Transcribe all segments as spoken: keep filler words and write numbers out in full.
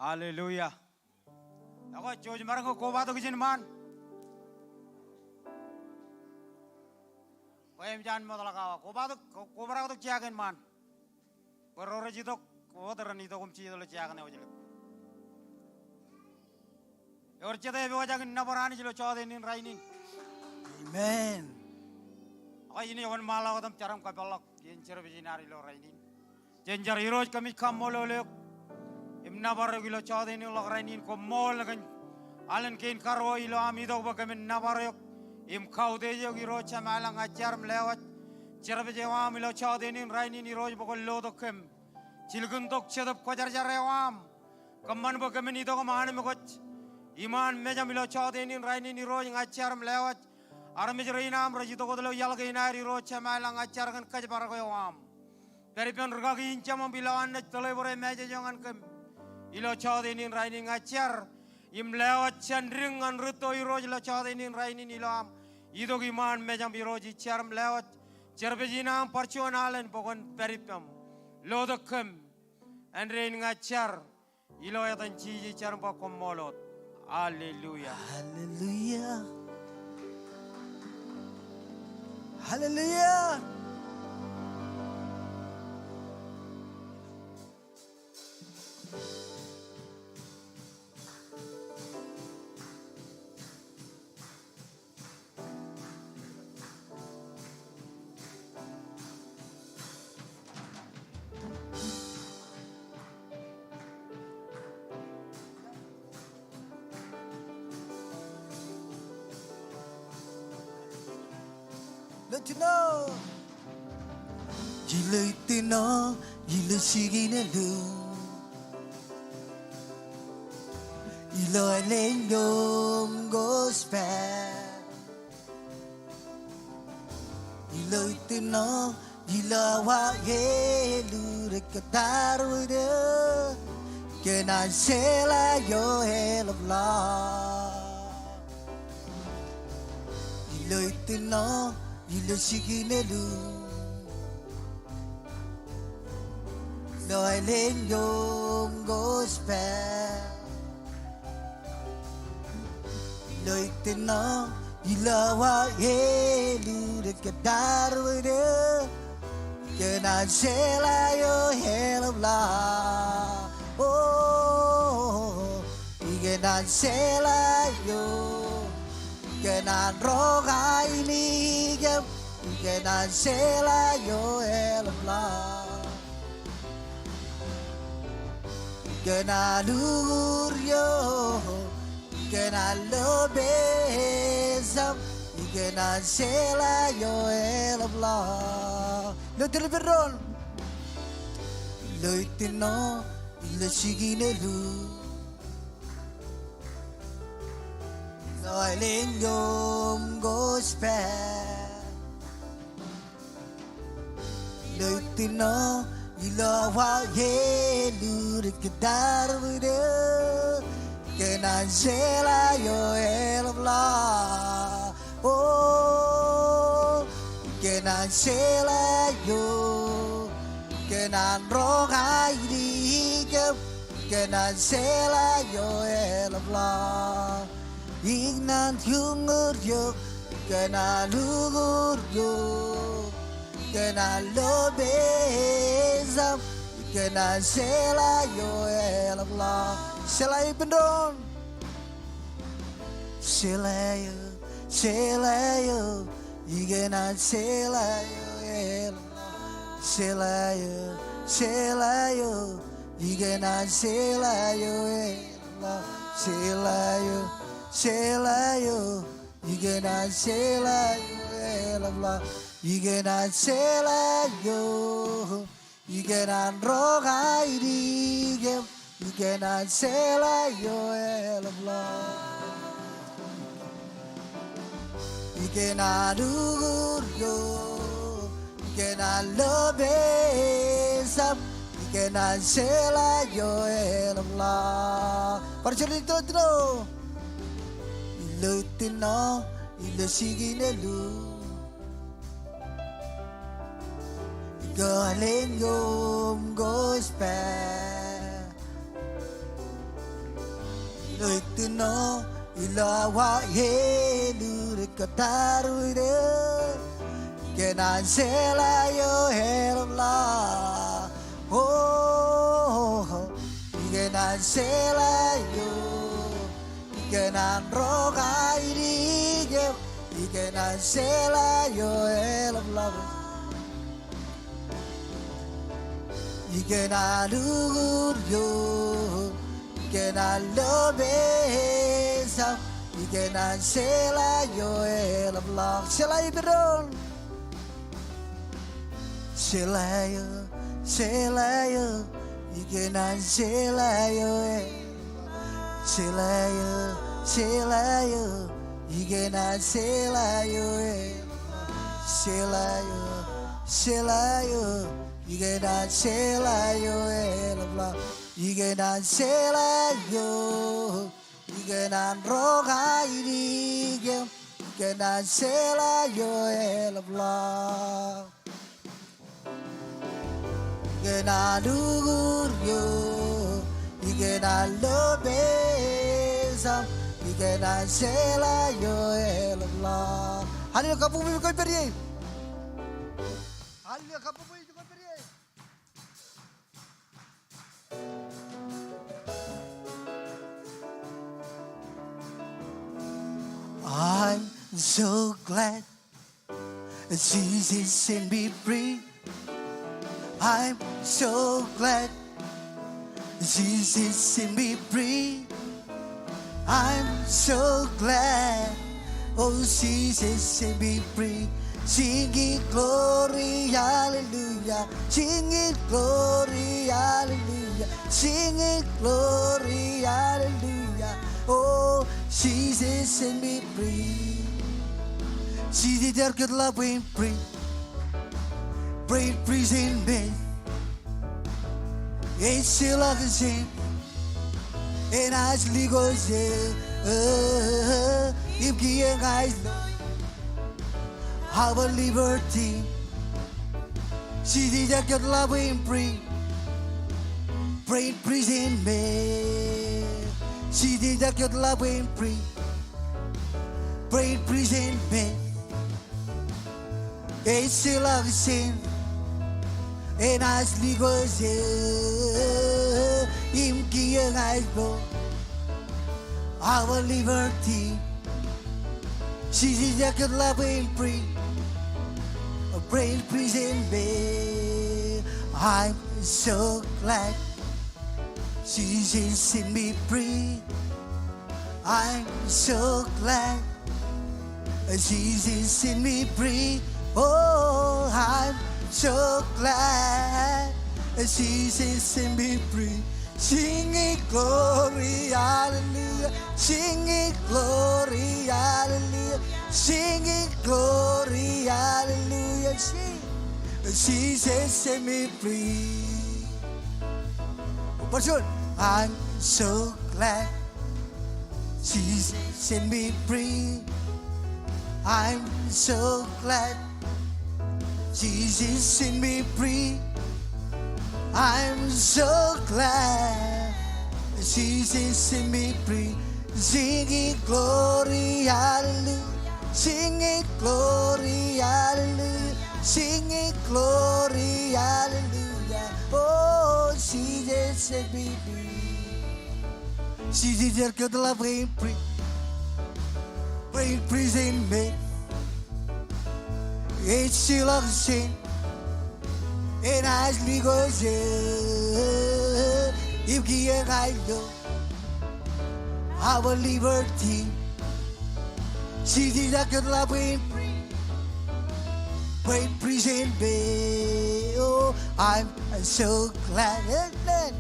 Hallelujah. Ekwe, jouj maroñ ke kobatok ijin ṃaan. Bwe eṃōj an ṃōtḷọk awa. Kobatok, ko-, kobraktok jea kein ṃaan. Bwe ro rej itok wōt ren itok im jijet ilo jea kein eo ej lōñ. Ewōr jete epojak in nōbar Anij ilo jọteen in rainin? Amen. Ekwe, ij wōnṃaanḷọk wōt im jar im kapeḷḷọk kien service in ad ilo rainin. Jen jar. Irooj, kōmij kaṃṃoolol eok im nōbar eok ilo jọteen in ḷọk rainin. Koṃṃool kōn alen kein karuo ilo am itok bwe kōmin nōbar eok im kautiej eok. Irooj Jemem ilañ, ña ij jar im lewōj service eo aṃ ilo jọteen in rainin, Irooj, bwe kwōn lotok kōm. Jilkintok Jetōb Kwōjarjar eo aṃ. Kōṃṃan bwe kōmin itok im anemkwōj iṃaan mejaṃ ilo jọteen in rainin, Irooj, ña ij jar im lewōj armej rein aṃ rej itok wōt ilo iaḷ kein aer, Irooj Jemem ilañ, ña ij jar kōn kōjparok eo aṃ. Pād ippān rūkaki in Jemem ilo an naaj tōḷe bōro message eo ñan kōm ilo jọteen in rainin. Ña ij jar im lewōj jān dik ñan rūtto, Irooj, ilo jọteen in rainin ilo am itok iṃaan mejaṃ, Irooj. Ij jar im lewōj service in aṃ bar juon alen bwe kwōn pād ippām, lotok kōm. Āindein ña ij jar ilo etan Jisōs, ij jar im ba koṃṃool wōt. Hallelujah. Hallelujah. Hallelujah. Ilo itūṇo, ilo itūṇo, ilo jikin eo ḷọk, ilo alen eo gospel. Ilo itūṇo, ilo awa eo ḷọk, rej kōttar wōt kōn an jeḷā eo eḷapḷọk. Ilo itūṇo, ilo jikin eo ḷọk, ilo alen eo gospel. Ilo itūṇo, ilo awa eo ḷọk, rej kōttar wōt kōn an jeḷā eo eḷapḷọk. O, ikōṇaan jeḷā eo, ikōṇaan roñjake kōm, ikōṇaan jeḷā eo eḷapḷọk. Ikōṇaan uñūr eok, ikōṇaan lo pejam, ikōṇaan jeḷā eo eḷapḷọk. Ilo tōl ippān doon. Ilo itūṇo, ilo jikin eo ḷọk, ilo alen eo gospel. Ilo itūṇo, ilo awa eo ḷọk, rej kōttar wōt kōn an jeḷā eo eḷapḷọk. O, ikōṇaan jeḷā eo, ikōṇaan roñjake kōm, ikōṇaan jeḷā eo eḷapḷọk. Ikōṇaan uñūr eok, ikōṇaan uñūr eok, ikōṇaan lo pejam, ikōṇaan jeḷā eo eḷapḷọk. Jeḷā eo ippān doon. Jeḷā eo, jeḷā eo, ikōṇaan jeḷā eo eḷapḷọk. Jeḷā eo, jeḷā eo, ikōṇaan jeḷā eo eḷapḷọk. Jeḷā eo, jeḷā eo, ikōṇaan jeḷā eo eḷapḷọk. Ikōṇaan jeḷā eo, ikōṇaan roñjake kōm, ikōṇaan jeḷā eo eḷapḷọk. Ikōṇaan uñūr eok, ikōṇaan lo pejam, ikōṇaan jeḷā eo eḷapḷọk. Bar juon ilo itūṇo. Ilo itūṇo, ilo jikin eo ḷọk, ilo alen eo gospel. Ilo wa elu de kataru de. Ikōṇaan jeḷā eo eḷapḷọk. O, ikōṇaan jeḷā eo. Ikōṇaan roñjake. Ikōṇaan jeḷā eo eḷapḷọk. Ikōṇaan uñūr eok, ikōṇaan lopen Sam, ikōṇaan jeḷā eo eḷapḷọk. Jeḷā eo ippān doon. Jeḷā eo, jeḷā eo, ikōṇaan jeḷā eo e. Jeḷā eo, jeḷā eo, ikōṇaan jeḷā eo e. Jeḷā eo, jeḷā eo, ikōṇaan jeḷā eo eḷapḷọk. Ikōṇaan jeḷā eo, ikōṇaan roñjake. Ikōṇaan jeḷā eo eḷapḷọk. Ikōṇaan uñūr eok, ikōṇaan lopen Sam, ikōṇaan jeḷā eo eḷapḷọk. Hallelujah, kabbokbok eo ippān doon. Hallelujah, kabbokbok eo ippān doon. I'm so glad Jesus set me free. I'm so glad Jesus set me free. I'm so glad. Oh, Jesus set me free. Singing glory, hallelujah. Singing glory, hallelujah. Singing glory, hallelujah. Oh, Jesus set me free. Jisōs ear kōtḷọk bwe in free. Bwe in free jān men. Ejjeḷọk jān enaaj likūt jān. Im kiiō ña ij lo have a liberty. Jisōs ear kōtḷọk bwe in free. Bwe in free jān men. Jisōs ear kōtḷọk bwe in free. Bwe in free jān men. Ejjeḷọk jān enaaj likūt jān. Im kiiō ña ij lo have a liberty. Jisōs ear kōtḷọk bwe in free. Bwe in free jān men. I'm so glad. Jesus set me free. I'm so glad. Jesus set me free. Oh, I'm so glad. Jesus set me free. Singing glory, hallelujah. Singing glory, hallelujah. Singing glory, hallelujah. Sing. Jesus set me free. Bar juon. I'm so glad. Jesus set me free. I'm so glad. Jesus set me free. I'm so glad. Jesus set me free. Singing glory, hallelujah. Singing glory, hallelujah. Singing glory, hallelujah. Oh, Jesus set me free. Jisōs ear kōtḷọk bwe in free. Bwe in free jān men. Ejjeḷọk jān enaaj likūt jān. Im kiiō ña ij lo have a liberty. Jisōs ear kōtḷọk bwe in free. Bwe in free jān men. Oh, I'm so glad. Amen.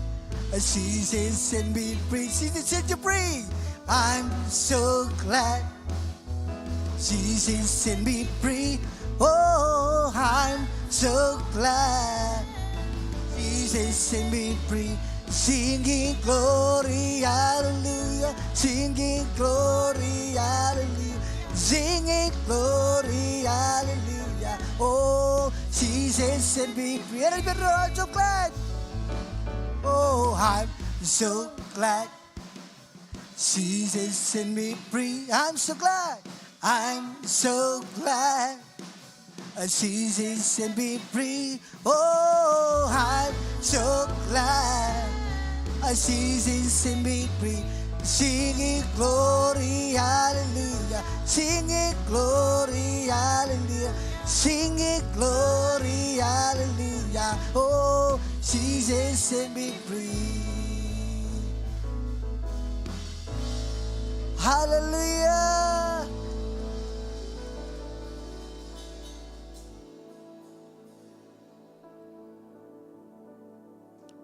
Jesus set me free. Jesus set you free. I'm so glad. Jesus set me free. Oh, I'm so glad. Jesus set me free. Singing glory, hallelujah. Singing glory, hallelujah. Singing glory, hallelujah. Oh, Jesus set me free. And I'm so glad. Oh, I'm so glad. Jesus set me free. I'm so glad. I'm so glad. Uh, Jesus set me free. Oh, I'm so glad. Uh, Jesus set me free. Singing glory, hallelujah. Singing glory, hallelujah. Singing glory, hallelujah. Oh, Jesus set me free. Hallelujah.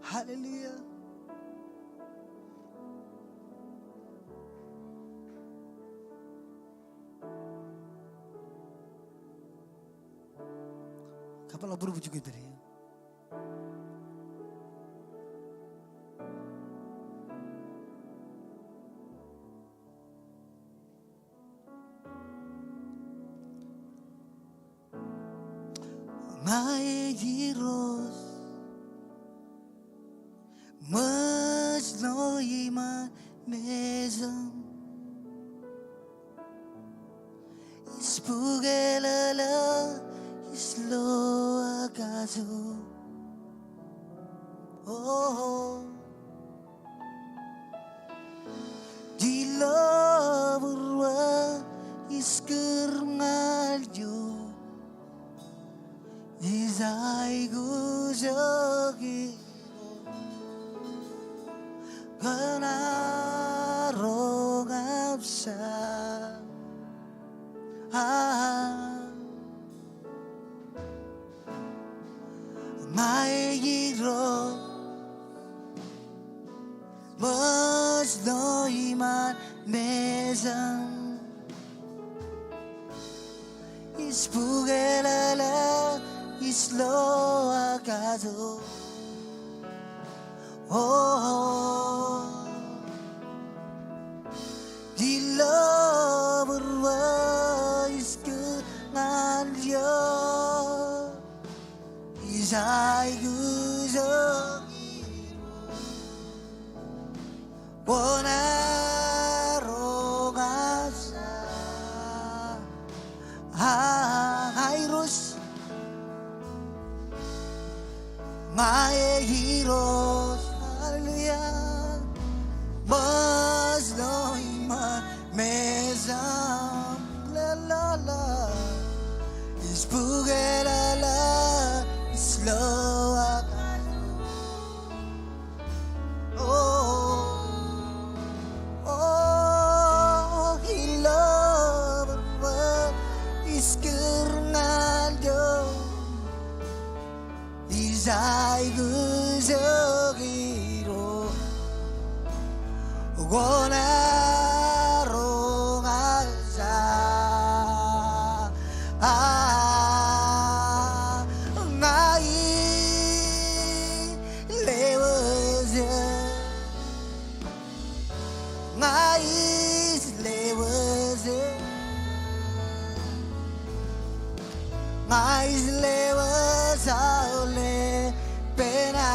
Hallelujah. Kōpeḷḷọk būrbūj eo ippān. Ña ej Irooj, ṃōj ṇo iṃaan mejaṃ. Ij bukwōlọk, ij lo aō kajoor. Oh. Ilo būruō ij kūr ñan eok, ij aikujoki, kwōn roñoul ijin. Ah. Ña ej Irooj, ṃōj ṇo iṃaan mejaṃ. Ij bukwōlọk, ij lo aō kajoor. Oh. Ilo būruō ij kūr ñan eok, ij aikujoki, kwōn roñoul ijin. Ah, ña ej Irooj. Ña ej Irooj. Hallelujah. Ṃōj ṇo iṃaan mejaṃ. La, la, la. Ij bukwōlọk, ij lo aō kajoor. Oh, oh, ilo būruō ij kūr ñan eok, ij aikujoki, kwōn roñoul ijin. Ah, ña ij lewōj eok. Ña ij lewōj eok. Ña ij lewōj aō lepen aō.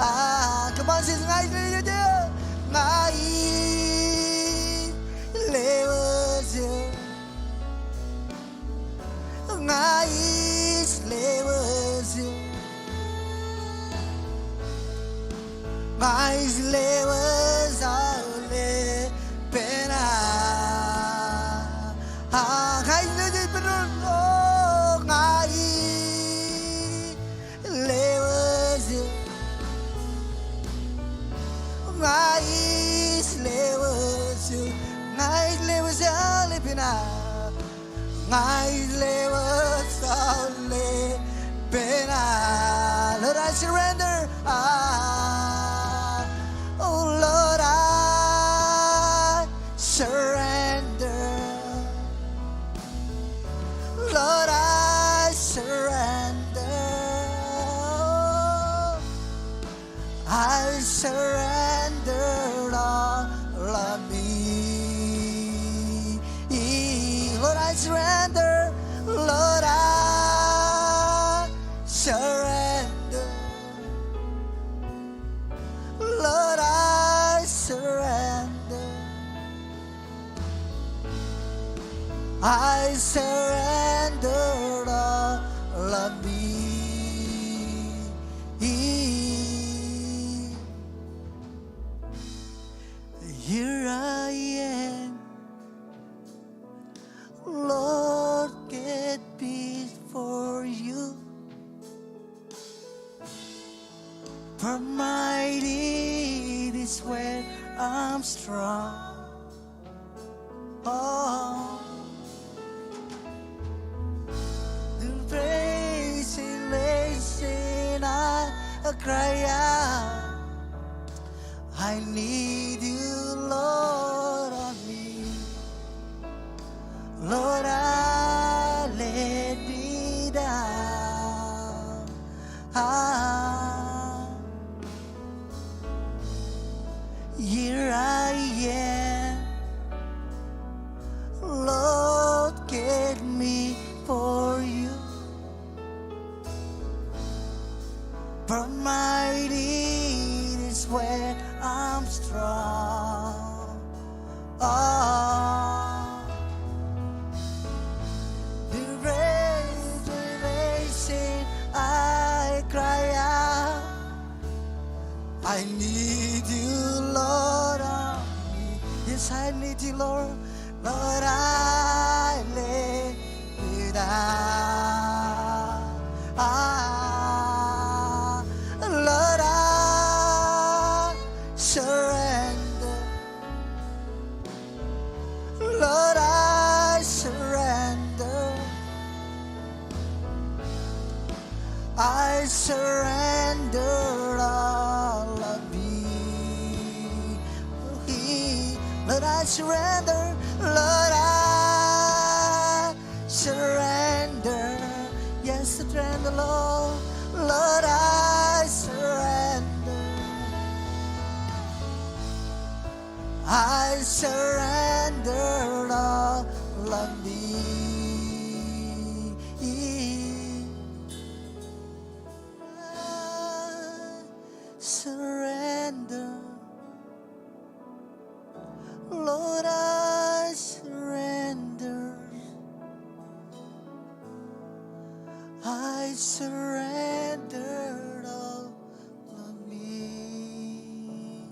Ah, come on, sis, ña ij lewōj eok. Ña ij lewōj eok. Ña ij lewōj eok. Ña ij lewōj aō lepen aō. Ah, ña ij lewōj eok. Oh, ña ij lewōj eok. Ña ij lewōj eok. Ña ij lewōj aō lepen aō. Ña ij lewōj aō lepen aō. Lord, I surrender. Ah, oh, Lord, I surrender. Lord, I surrender. I surrender all of me. Lord, I surrender. Lord, I surrender. Lord, I surrender. surrender all of me. Here I am, Lord, get before you. For my need is where I'm strong. Oh, the praise elation I cry out. I need you, Lord, on me. Lord, I lay me down. Ah, here I am. Lord, get me for you. For my need is where I'm strong. Ah, the praise elation I cry out. I need you, Lord. Yes, I need you, Lord. Lord, I lay it down. Ah, Lord, I surrender. Lord, I surrender. I surrender all of me. Lord, I surrender. Lord, I surrender. Yes, surrender, Lord. Lord, I surrender. I surrender all of me. I surrender. Lord, I surrender. I surrender all of me.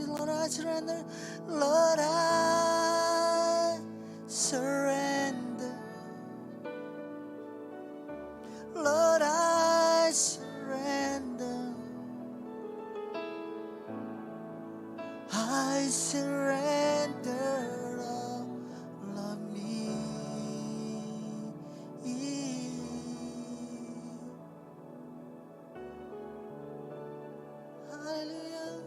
Lord, I surrender. Lord, I surrender. Lord, I surrender. I surrender all of me. Hallelujah.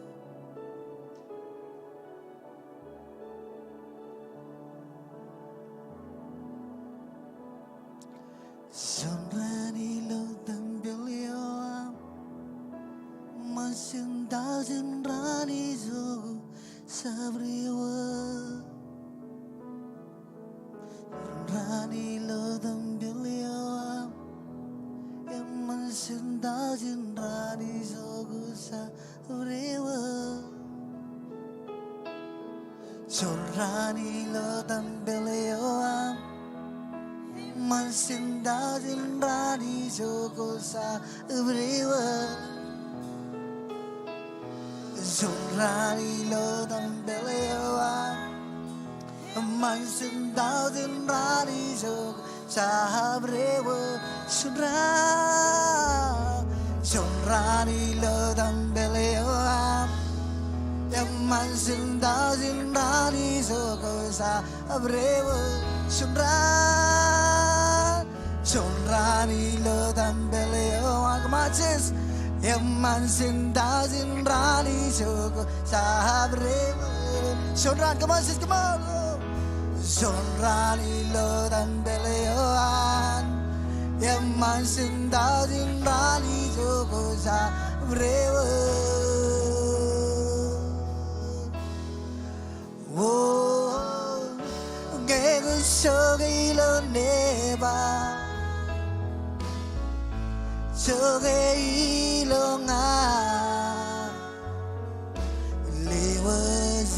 Juon raan ilo tempel eo aṃ, eṃṃan jin taujin raan ijoko sabdewōt. Juon raan ilo tempel eo aṃ, eṃṃan jin taujin raan ijoko sabdewōt. Juon raan ilo tempel eo aṃ, eṃṃan jin taujin raan ijoko sabdewōt. Juon raan ilo tempel eo aṃ, eṃṃan jin taujin raan ijoko sabdewōt. Juon raan, juon raan ilo tempel eo aṃ, eṃṃan jin taujin raan ijoko sabdewōt. Juon raan, juon raan ilo tempel eo aṃ, come on, church. Eṃṃan jin taujin raan ijoko sabdewōt. Juon raan, come on, church, come on. Juon raan ilo tempel eo aṃ, eṃṃan jin taujin raan ijoko sabdewōt. O, ñe kōj jokwe ilo neebaṃ, jokwe ilo ña, lewōj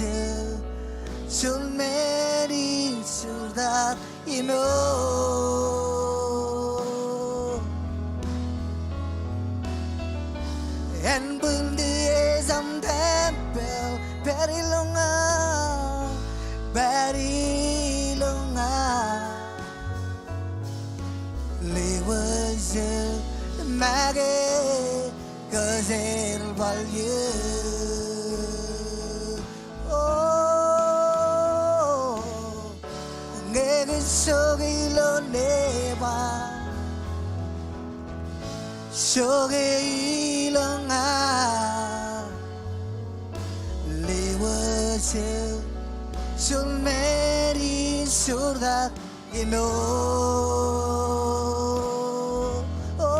juon men in juon Im eo, en bwildi ej aṃ tempeḷ, pād ilo ña, pād ilo ña. Ḷe wōj eo make kōjerbal eō. O, ñe kōj jokwe ilo neebaak, jokwe ilo ña. Ḷe wōj eo, jolmād in joortak im eo. O,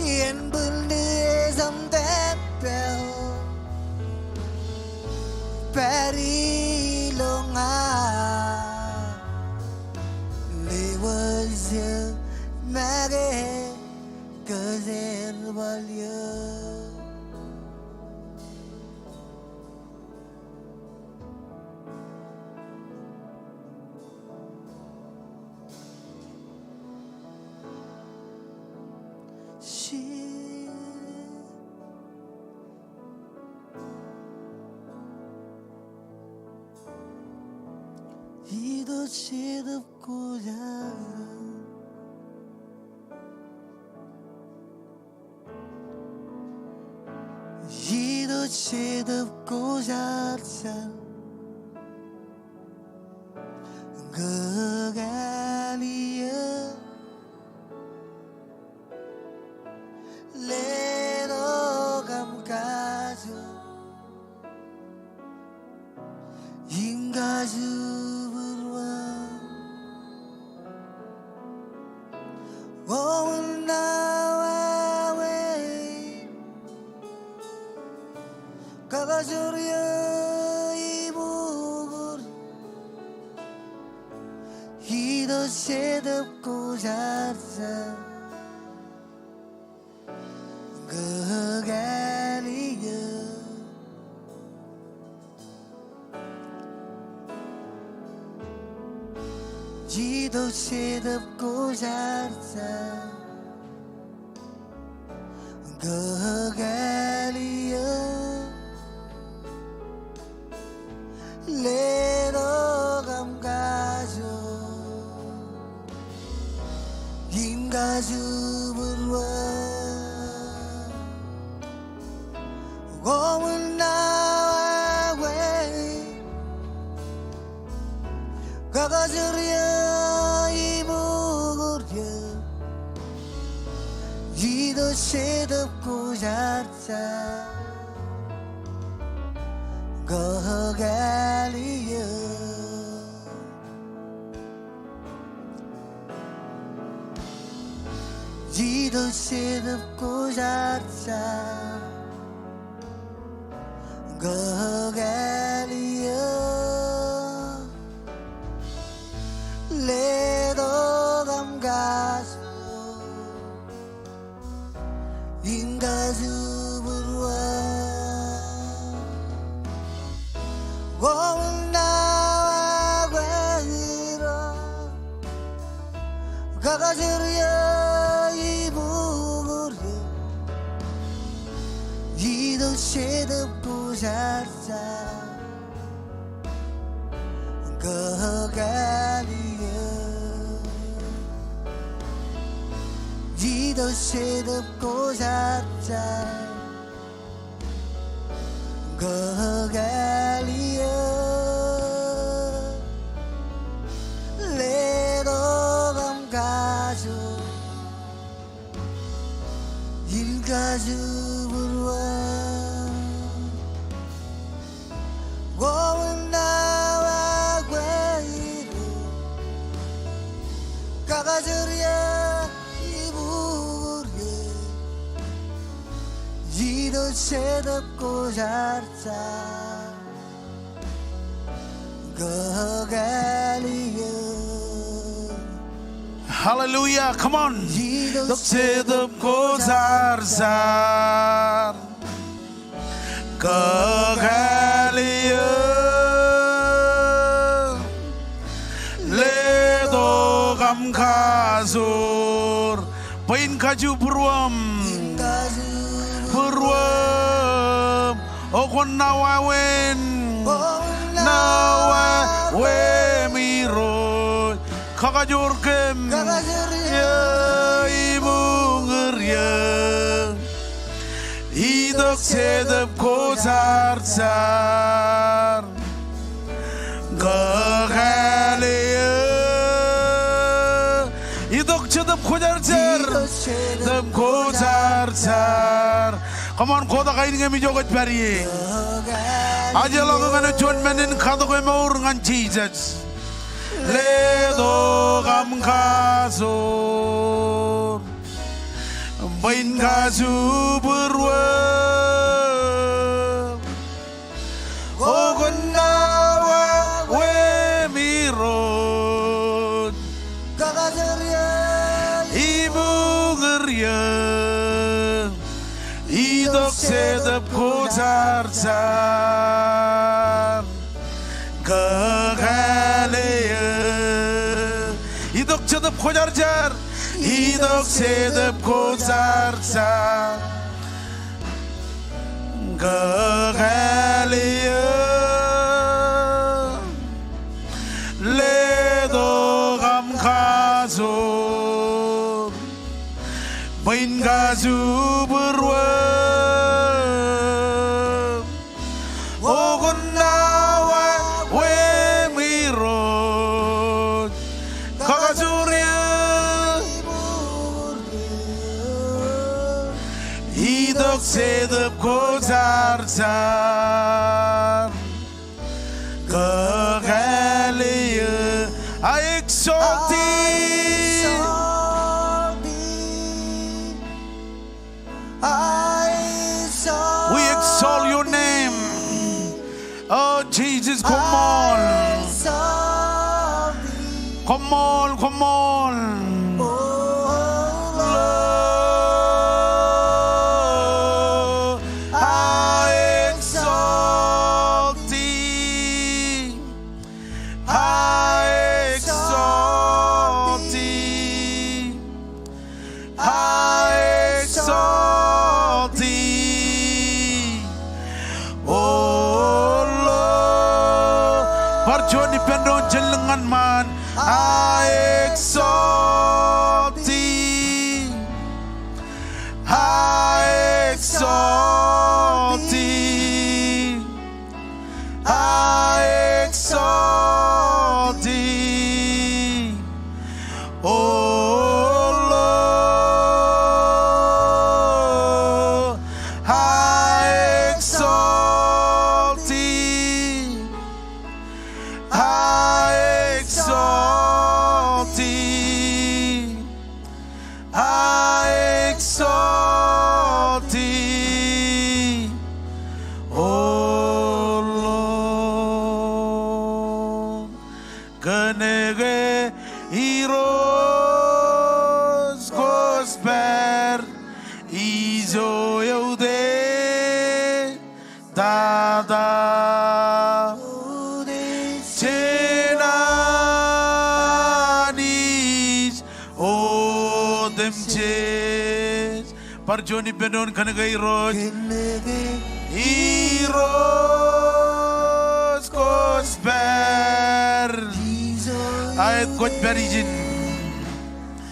en bwildi ej aṃ tempeḷ, pād ilo ña. Ḷe wōj eo make kōjerbal eō. Itok Jetōb Kwōjarjar. Itok Jetōb Kwōjarjar. Kōkāāl eō. Letok aṃ kajoor im kajibūruon. Koṃwin ṇa wāween, kakajoor eō ibuñbūr. Itok Jetōb Kwōjarjar. Kōkāāl eō. Itok Jetōb Kwōjarjar. Kōkāāl eō. Letok aṃ kajoor im kajibūruon. Koṃwin ṇa wāween, kakajoor eō ibuñbūr eō. Itok Jetōb Kwōjarjar. Kōkāāl eō. Itok Jetōb Kwōjarjar. Kōkāāl eō. Letok aṃ kajoor im kajibūruon. Koṃwin ṇa wāween, kakajoor eō ibuñbūr eō. Itok Jetōb Kwōjarjar. Kōkāāl eō. Itok Jetōb Kwōjarjar. Kōkāāl eō. Letok aṃ kajoor im kajibūruon. Koṃwin ṇa wāween, kakajoor eō ibuñbūr eō. Itok Jetōb Kwōjarjar. Kōkāāl eō. Hallelujah. Come on. Itok Jetōb Kwōjarjar. Kōkāāl eō. kajoor. Bwe in kaju būruōṃ. Būruōṃ. O kwōn ṇa wāween. Ṇa wāween Irooj. Kakajoor kōm. Imuñūr eō. Itok Jetōb Kwōjarjar. Kakāāl eō. Itok Jetōb Kwōjarjar. Itok Jetōb Kwōjarjar. Come on, kotak ainikiōṃ ijo kwōj pād ie. Ajḷọk ñan juon men in katok emour ñan Jisōs. Letok aṃ kajoor. Bwe in kaju būruōṃ. O kwōn ṇa wāween Irooj. Imuñūr eō. Itok Jetōb Kwōjarjar. Kakāāl eō. Itok Jetōb Kwōjarjar. Itok Jetōb Kwōjarjar. Kakāāl eō. Letok aṃ kajoor. Bwe in kaju būruōṃ. O kwōn ṇa wāween Irooj. Kakajoor eō. Itok Jetōb Kwōjarjar. Kakāāl eō. I exalt thee. We exalt your name. Oh, Jesus, come on. Come on, come on. I exalt thee. I exalt thee. I exalt thee, O Lord. Bar juon ippān doon jān ḷōñ ñan ṃaan. I exalt thee. I exalt thee. I exalt thee, O Lord. I exalt thee. I exalt thee. I exalt thee, O Lord. Kōnke Irooj kwōj pād ijo eutiej tata. Jen Anij otemjej. Bar juon ippān doon. Kōnke Irooj. Irooj kwōj pād. Aet, kwōj pād ijin.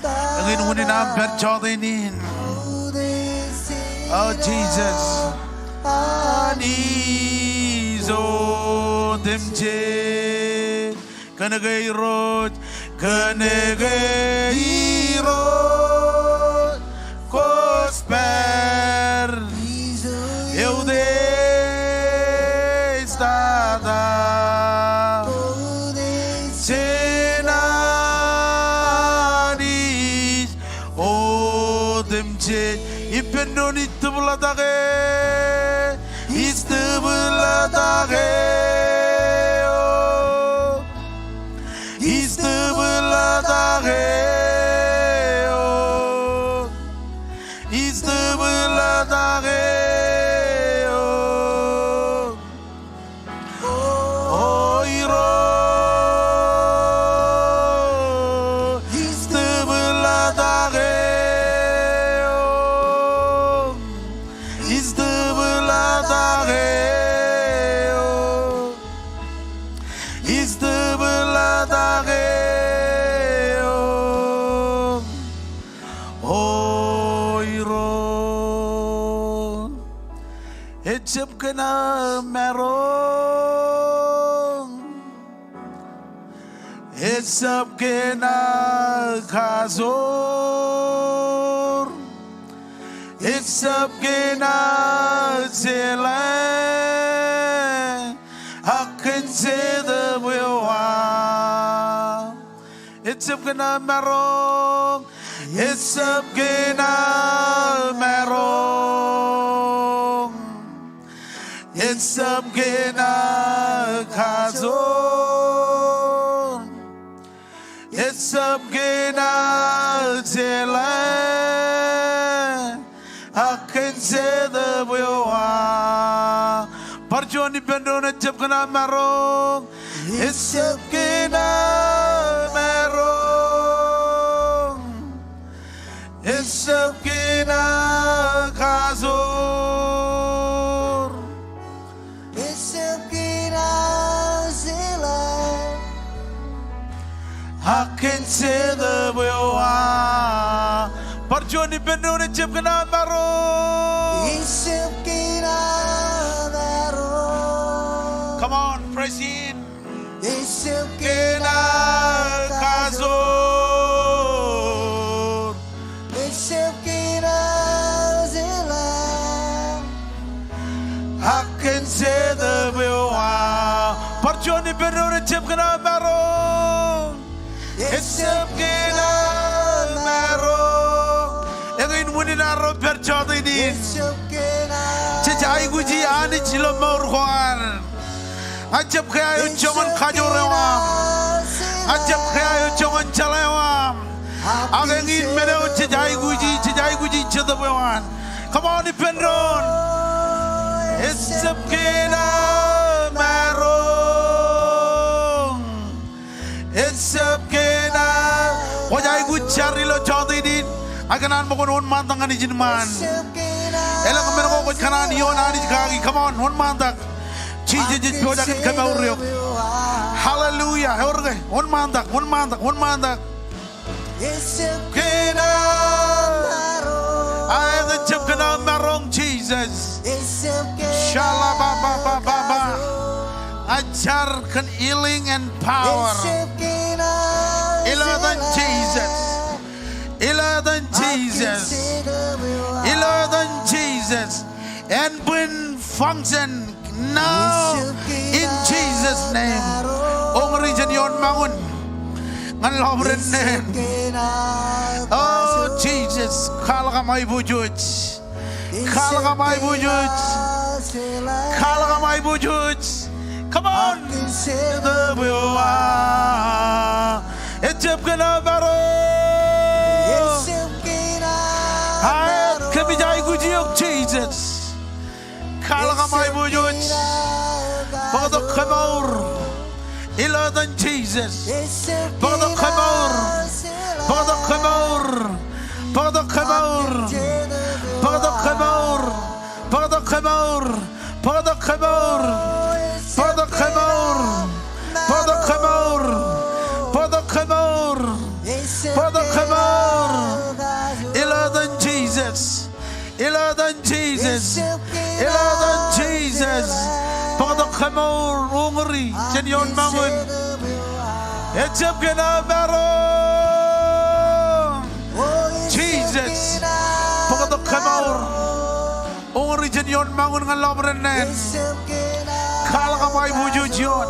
Eñin unin aṃ pād jọteen in. O Jisōs. Anij otemjej. Kōnke Irooj. Kōnke Irooj kwōj pād. Eutiej tata. Jen Anij otemjej. Ippān doon, ij tōpḷaatake. Ij tōpḷaatake eok. Ij tōpḷaatake eok. Ij tōpḷaatake eok. O Irooj. Ij Ejab kōn aō maroñ. Ejab kōn aō kajoor. Ejab kōn aō jeḷā. Ak kōn jetōbweo aō. Ejab kōn aō maroñ. Ejab kōn aō maroñ. Ejab kōn aō kajoor. Ejab kōn aō jeḷā. Ak kōn jetōbweo aō. Bar juon ippān doon, ejab kōn aō maroñ. Ejab kōn aō maroñ. Ejab kōn aō kajoor. Ejab kōn aō jeḷā. Ak kōn jetōbweo aō. Bar juon ippān doon, ejab kōn aō maroñ. Ejab kōn aō maroñ. Come on, press in. Ejab kōn aō kajoor. Ejab kōn aō jeḷā. Ak kōn jetōbweo aō. Bar juon ippān doon, ejab kōn aō maroñ. Ejab kōn aō maroñ. Eñin wūnin arro pād jọteen in. Jej aikuji Anij ilo mour ko ad. Ña ij jab kea eo joñan kajoor eo aṃ. Ña ij jab kea eo joñan jeḷā eo aṃ. Ak eñin men eo jej aikuji, jej aikuji jetōb eo an. Come on, ippān doon. Ejab kōn aō maroñ. Ejab kōn aō. Kwōj aikuj jar ilo jọteen in. Ak kōṇaan ṃōk wōnṃaantak ñan ijin ṃaan. Elōñ men ko kwōj kōṇaan ioon Anij kaki. Come on, wōnṃaantak. Jisōs ej pojak in kōmour eok. Hallelujah. Ewōr ke. Wōnṃaantak, wōnṃaantak, wōnṃaantak. Ejab kōn aō maroñ. Aet, ejab kōn aō maroñ, Jisōs. Shalababababa. Ij jar kōn healing and power. Ilo etan Jisōs. Ilo etan Jisōs. Ilo etan Jisōs. Ānbwin function now in Jesus' name. Uñūri jān ioon ṃañun ñan lọpiden neen. O Jisōs, kwaḷọk aṃ aiboojoj. Kwaḷọk aṃ aiboojoj. Kwaḷọk aṃ aiboojoj. Come on. Ejab kōn aō maroñ. Aet, kōmij aikuj eok Jisōs. Kwaḷọk aṃ aiboojoj. Bōktok kōmour. Ilo etan Jisōs. Bōktok kōmour. Bōktok kōmour. Bōktok kōmour. Bōktok kōmour. Bōktok kōmour. Bōktok kōmour. Bōktok kōmour. Bōktok kōmour. Bōktok kōmour. Ilo etan Jisōs. Ilo etan Jisōs. Ilo etan Jisōs. Bōktok kōmour, uñūri jān ioon ṃañun. Ejab kōn aō maroñ. Jisōs. Bōktok kōmour. Uñūri jān ioon ṃañun ñan lọpiden neen. Kwaḷọk aṃ aiboojoj ioon.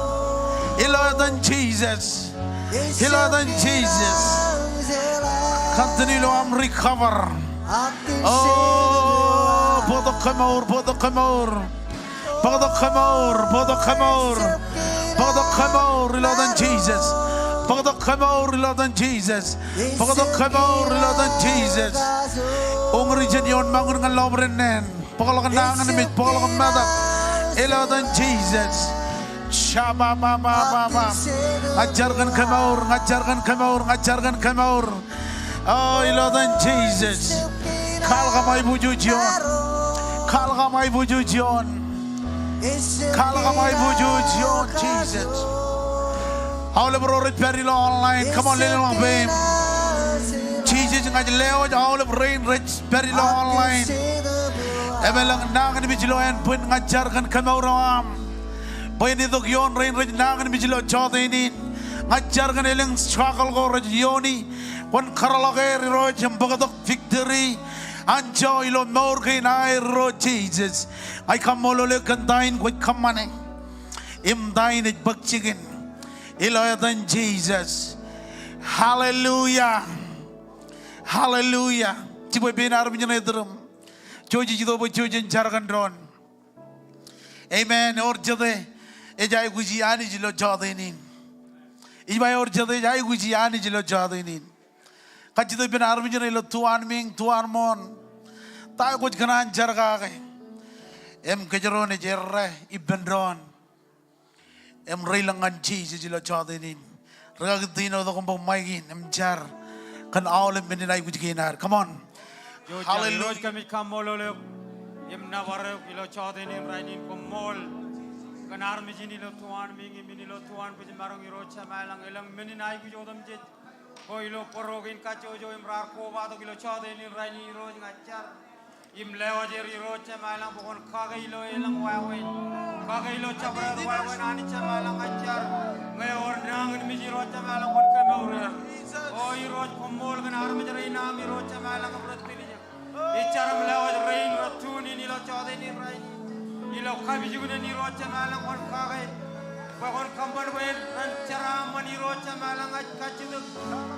Ilo etan Jisōs. Ilo etan Jisōs. Continue ilo aṃ recover. O, bōktok kōmour, bōktok kōmour. Bōktok kōmour, bōktok kōmour. Bōktok kōmour ilo etan Jisōs. Bōktok kōmour ilo etan Jisōs. Bōktok kōmour ilo etan Jisōs. Uñūri jān ioon ṃañun ñan lọpiden neen. Bōkḷọk nañinmej, bōkḷọk metak. Ilo etan Jisōs. Shababababa. Ña ij jar kōn kōmour, ña ij jar kōn kōmour, ña ij jar kōn kōmour. O, ilo etan Jisōs. Kwaḷọk aṃ aiboojoj ioon. Kwaḷọk aṃ aiboojoj ioon. Kwaḷọk aṃ aiboojoj ioon, Jisōs. Aolep ro rej pād ilo online. Come on, lelōñḷọk peiṃ. Jisōs, ña ij lewōj aolep rein rej pād ilo online. Im elōñ nañinmej ilo ānbwin, ña ij jar kōn kemour eo aṃ bwe en itok ioon rein rej nañinmej ilo jọteen in. Ña ij jar kōn elōñ struggle ko rej iooni, kwōn kōtḷọk er Irooj im bōktok victory anjọ ilo mour kein aer Irooj Jisōs. Ña ij kaṃṃoolol eok kōn ta in kwōj kōṃṃane im ta in ej bōk jikin ilo etan Jisōs. Hallelujah. Hallelujah. Jibwe pein armej ṇe tūrūṃ. Jouj ej itok bwe jouj en jar kōn doon. Amen. Ewōr jete ej aikuji Anij ilo jọteen in? Ij ba ewōr jete ej aikuji Anij ilo jọteen in? Kajjitōk ippān armej ṇe ilo tuanmiiñ, tuanmooṇ, ta eo kwōj kōṇaan jar kake im kōjro naaj errā ippān doon im reilōñ ñan Jisōs ilo jọteen in. Rikaki Tino, itok im bōk maik in im jar kōn aolep men in aikuj kein ad. Come on. Hallelujah. Irooj, kōmij kaṃṃoolol eok im nōbar eok ilo jọteen in rainin. Koṃṃool kōn armej in ilo tuanmiiñ im in ilo tuanbwijmaroñ, Irooj Jemām ilañ. Elōñ men in aikuj otemjej ko ilo bōro kein kajjojo im raar kobatok ilo jọteen in rainin, Irooj. Ña ij jar im lewōj er, Irooj Jemām ilañ, bwe kwōn kake ilo elōñ wāween, kake ilo jabdewōt wāween, Anij Jemām ilañ. Ña ij jar ñe ewōr nañinmej, Irooj Jemām ilañ, kwōn kemour er. O Irooj, koṃṃool kōn armej rein aṃ, Irooj Jemām ilañ, im rej tiljek. Ij jar im lewōj rein rej tune in ilo jọteen in rainin ilo kapijuknen, Irooj Jemām ilañ, kwōn kake bwe kwōn kōṃṃan bwe ren jeraaṃṃan, Irooj Jemām ilañ. Ña ij kajjitōk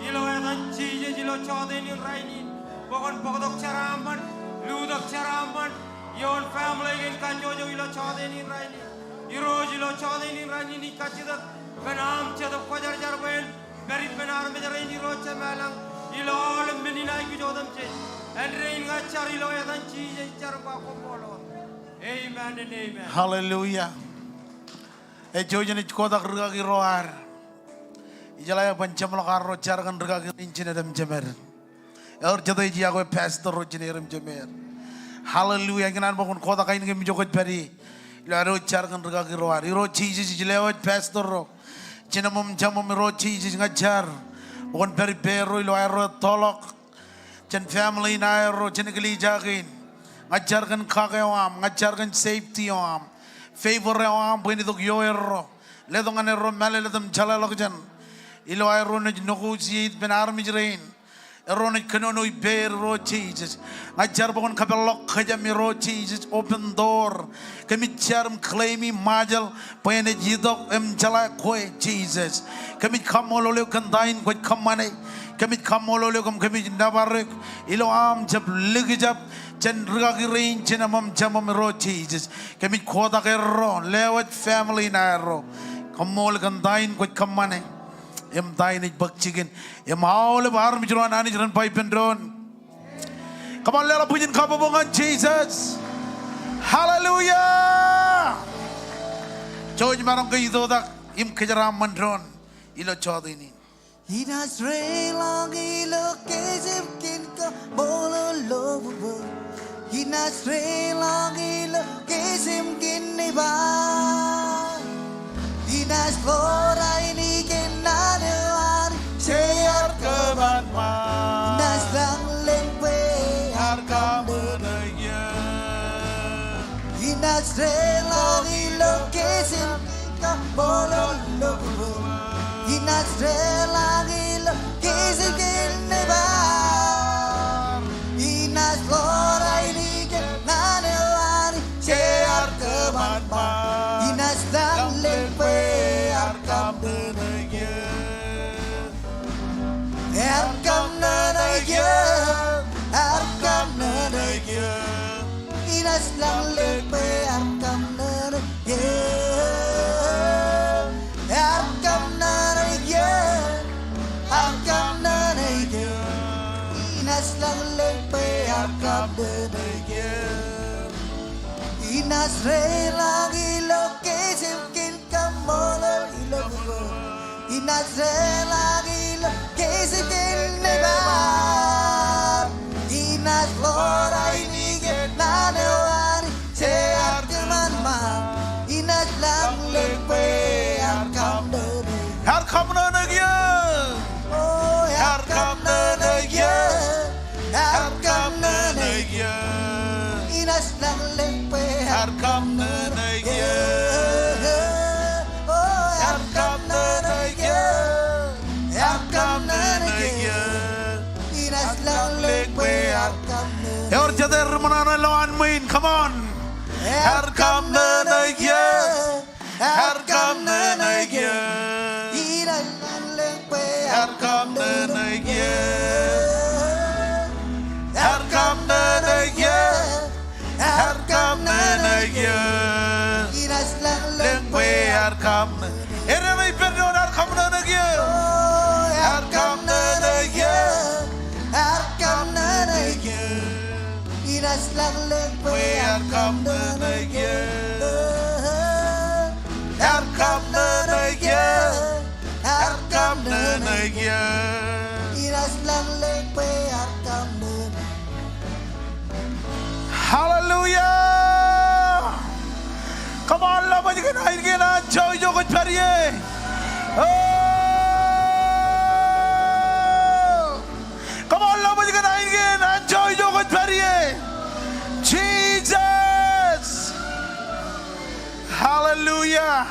ilo etan Jisōs ilo jọteen in rainin bwe kwōn bōktok jeraaṃṃan, lutōk jeraaṃṃan ioon family kein kajjojo ilo jọteen in rainin. Irooj, ilo jọteen in rainin ij kajjitōk kōn aṃ Jetōb Kwōjarjar bwe en pād ippān armej rein, Irooj Jemām ilañ, ilo aolep men in aikuj otemjej. Āindein ña ij jar ilo etan Jisōs, ij jar im ba koṃṃool. Amen and amen. Hallelujah. Ej jouj jen kotak rikaki ro ad. Ijeḷā eban jeṃḷọk arro jar kōn rikaki rein jān edemjemed. Ewōr jete ej iọkwe pastor ro jān edemjemed. Hallelujah. Ikōṇaan bwe kwōn kotak ainikien im ijo kwōj pād ie ilo ad wōj jar kōn rikaki ro ad. Irooj Jisōs, ij lewōj pastor ro jān eṃōmjāmṃōm, Irooj Jisōs. Ña ij jar bwe kwōn pād ippārro ilo aerro ettoḷọk, jān family in aerro, jān eklejia kein. Ña ij jar kōn kake eo aṃ, ña ij jar kōn safety eo aṃ, favor eo aṃ bwe en itok ioerro, letok ñan erro mālōtlōt im jeḷāḷọkjeṇ ilo aerro naaj negotiate ippān armej rein. Erro naaj kōnono ippāer, Irooj Jisōs. Ña ij jar bwe kwōn kōpeḷḷọk kōjām, Irooj Jisōs, open door. Kōmij jar im claim e Ṃajeḷ bwe enaaj itok im jeḷā kwe, Jisōs. Kōmij kaṃṃoolol eok kōn ta in kwōj kōṃṃane. Kōmij kaṃṃoolol eok im kōmij nōbar eok ilo aṃ jab likjab jān rikaki rein jān eṃōmjāmṃōm, Irooj Jisōs. Kōmij kotak erro, lewōj family in aerro. Koṃṃool kōn ta in kwōj kōṃṃane im ta in ej bōk jikin. Im aolep armej ro an Anij ren ba ippān doon, come on, leḷọk bwijin kabbokbok ñan Jisōs. Hallelujah. Jouj maroñ ke itoitak im kōjeraaṃṃan doon ilo jọteen in. Inaaj reiḷọk ilo kejeṃ kein kaṃṃoolol ḷọk bwe inaaj reiḷọk ilo kejeṃ kein nebar. Inaaj ḷoor ainikien naan eo Anij ear kōṃṃan ṃaan. Inaaj lañ lōñ bwe ear kaṃṃoolol eō. Inaaj reiḷọk ilo kejeṃ kein kaṃṃoolol ḷọk bwe inaaj reiḷọk ilo kejeṃ kein nebar. Inaaj ḷoor ainikien naan eo Anij ear kōṃṃan ṃaan. Inaaj lañ lōñ bwe ear kaṃṃoolol eō. Ear kaṃṃoolol eō. Ear kaṃṃoolol eō. Inaaj lañ lōñ bwe ear kaṃṃoolol eō. Ear kaṃṃoolol eō. Ear kaṃṃoolol eō. Inaaj lañ lōñ bwe ear kaṃṃoolol eō. Inaaj reiḷọk ilo kejeṃ kein kaṃṃoolol ḷọk bwe inaaj reiḷọk ilo kejeṃ kein nebar. Inaaj ḷoor ainikien naan eo Anij ear kōṃṃan ṃaan. Inaaj lañ lōñ bwe ear kaṃṃoolol eō. Ear kaṃṃoolol eō. O, ear kaṃṃoolol eō. Ear kaṃṃoolol eō. Inaaj lañ Ewōr jete ri ṃōṇōṇō ilowaan ṃwiin, come on. Ear kamṇōṇō kiiō. Ear kamṇōṇō kiiō. Ear kamṇōṇō kiiō. Ear kamṇōṇō kiiō. Ear kamṇōṇō kiiō. Ear kamṇō- Edeṇ ippān doon, ear kamṇōṇō kiiō. Ear kamṇōṇō kiiō. Ear kamṇōṇō kiiō. Ear kamṇōṇō kiiō. Ear kamṇōṇō kiiō. Ear kamṇōṇō kiiō. Hallelujah. Come on, lobōj kōn ainikien anjọ ijo kwōj pād ie. Oh. Come on, lobōj kōn ainikien anjọ ijo kwōj pād ie. Jesus. Hallelujah.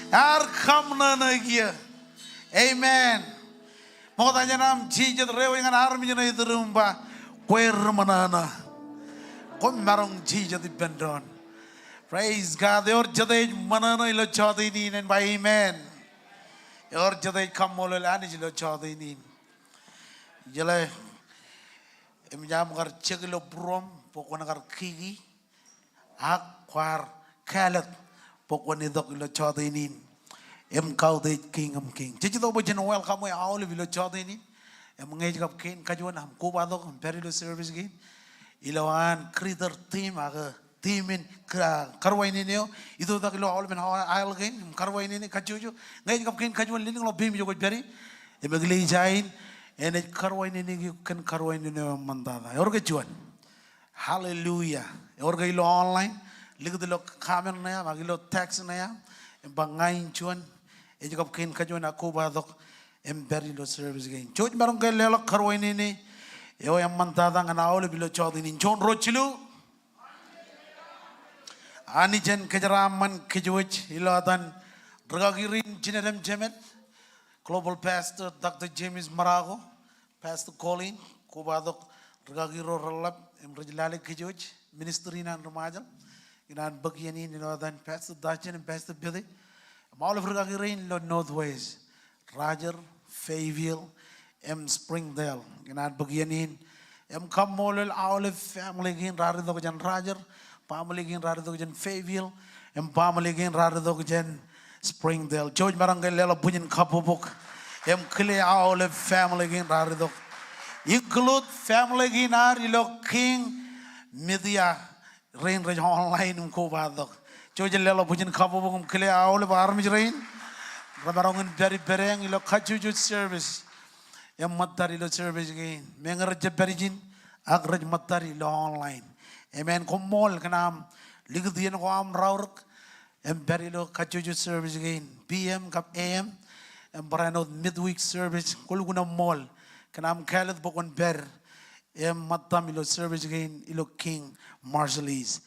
Ear kamṇōṇō kiiō. Amen. Ṃokta jān aṃ jijet reiwōj ñan armej ṇe iturūṃ im ba, kwe ri ṃōṇōṇō. Koṃ maroñ jijet ippān doon. Praise God. Ewōr jete ej ṃōṇōṇō ilo jọteen in en ba amen. Ewōr jete ej kaṃṃoolol Anij ilo jọteen in. Jeḷā, im jab kar jek ilo būruōṃ bwe kwōn kar kiki. Ak kwaar kāālōt bwe kwōn itok ilo jọteen in im kautiej Kiiñ in kiiñ. Jej itok bwe jen welcome e aolep ilo jọteen in. Im ñe ej kab kein kajuon aṃ kobatok im pād ilo service kein, ilowaan greeter team ak team in ka-, karuwainene eo, itoitak ilo aolepen aisle kein im karuwainene kajjojo. Ñe ej kab kein kajuon lelōñḷọk peiṃ ijo kwōj pād ie im eklejia in, enaaj karuwainene eok kōn karuwainene eo eṃṃantata. Ewōr ke juon? Hallelujah. Ewōr ke ilo online, likūt ilo comment ṇe aṃ ak ilo text ṇe aṃ im ba ña in juon, ej kab kein kajuon ak kobatok im pād ilo service kein. Jouj maroñ ke leḷọk karuwainene eo eṃṃantata ñan aolep ilo jọteen in. Juon, ruo, jilu. Anij en kōjeraaṃṃan kōjwōj ilo etan rūkaki rein jined im jemed, Global Pastor Doctor James Marocco, Pastor Colleen, kobatok rūkaki ro reḷap im rej lale kōjwōj ministry in an ri Ṃajeḷ. Ikōṇaan bōk iien in ilo etan Pastor Dustin im Pastor Betty im aolep rūkaki rein ilo Northwest, Rogers, Fayetteville im Springdale. Ikōṇaan bōk iien in im kaṃṃoolol aolep family kein raar itok jān Rogers, family kein raar itok jān Fayetteville, im family kein raar itok jān Springdale. Jouj maroñ ke leḷọk bwijin kabbokbok im kile aolep family kein raar itok. Include family kein ad ilo King Media rein rej online im kobatok. Jouj leḷọk bwijin kabbokbok im kile aolep armej rein remaroñ in pād ippādeañ ilo kajjojo service im ṃōttad ilo service kein. Meñe rej jab pād ijin ak rej ṃōttad ilo online. Amen. Koṃṃool kōn aṃ likūt iien ko aṃ raorōk im pād ilo kajjojo service kein, P M kab A M, im barāinwōt midweek service. Kwōlukkuun eṃṃool kōn aṃ kāālōt bwe kwōn pād im ṃōttaṃ ilo service kein ilo King Marshallese.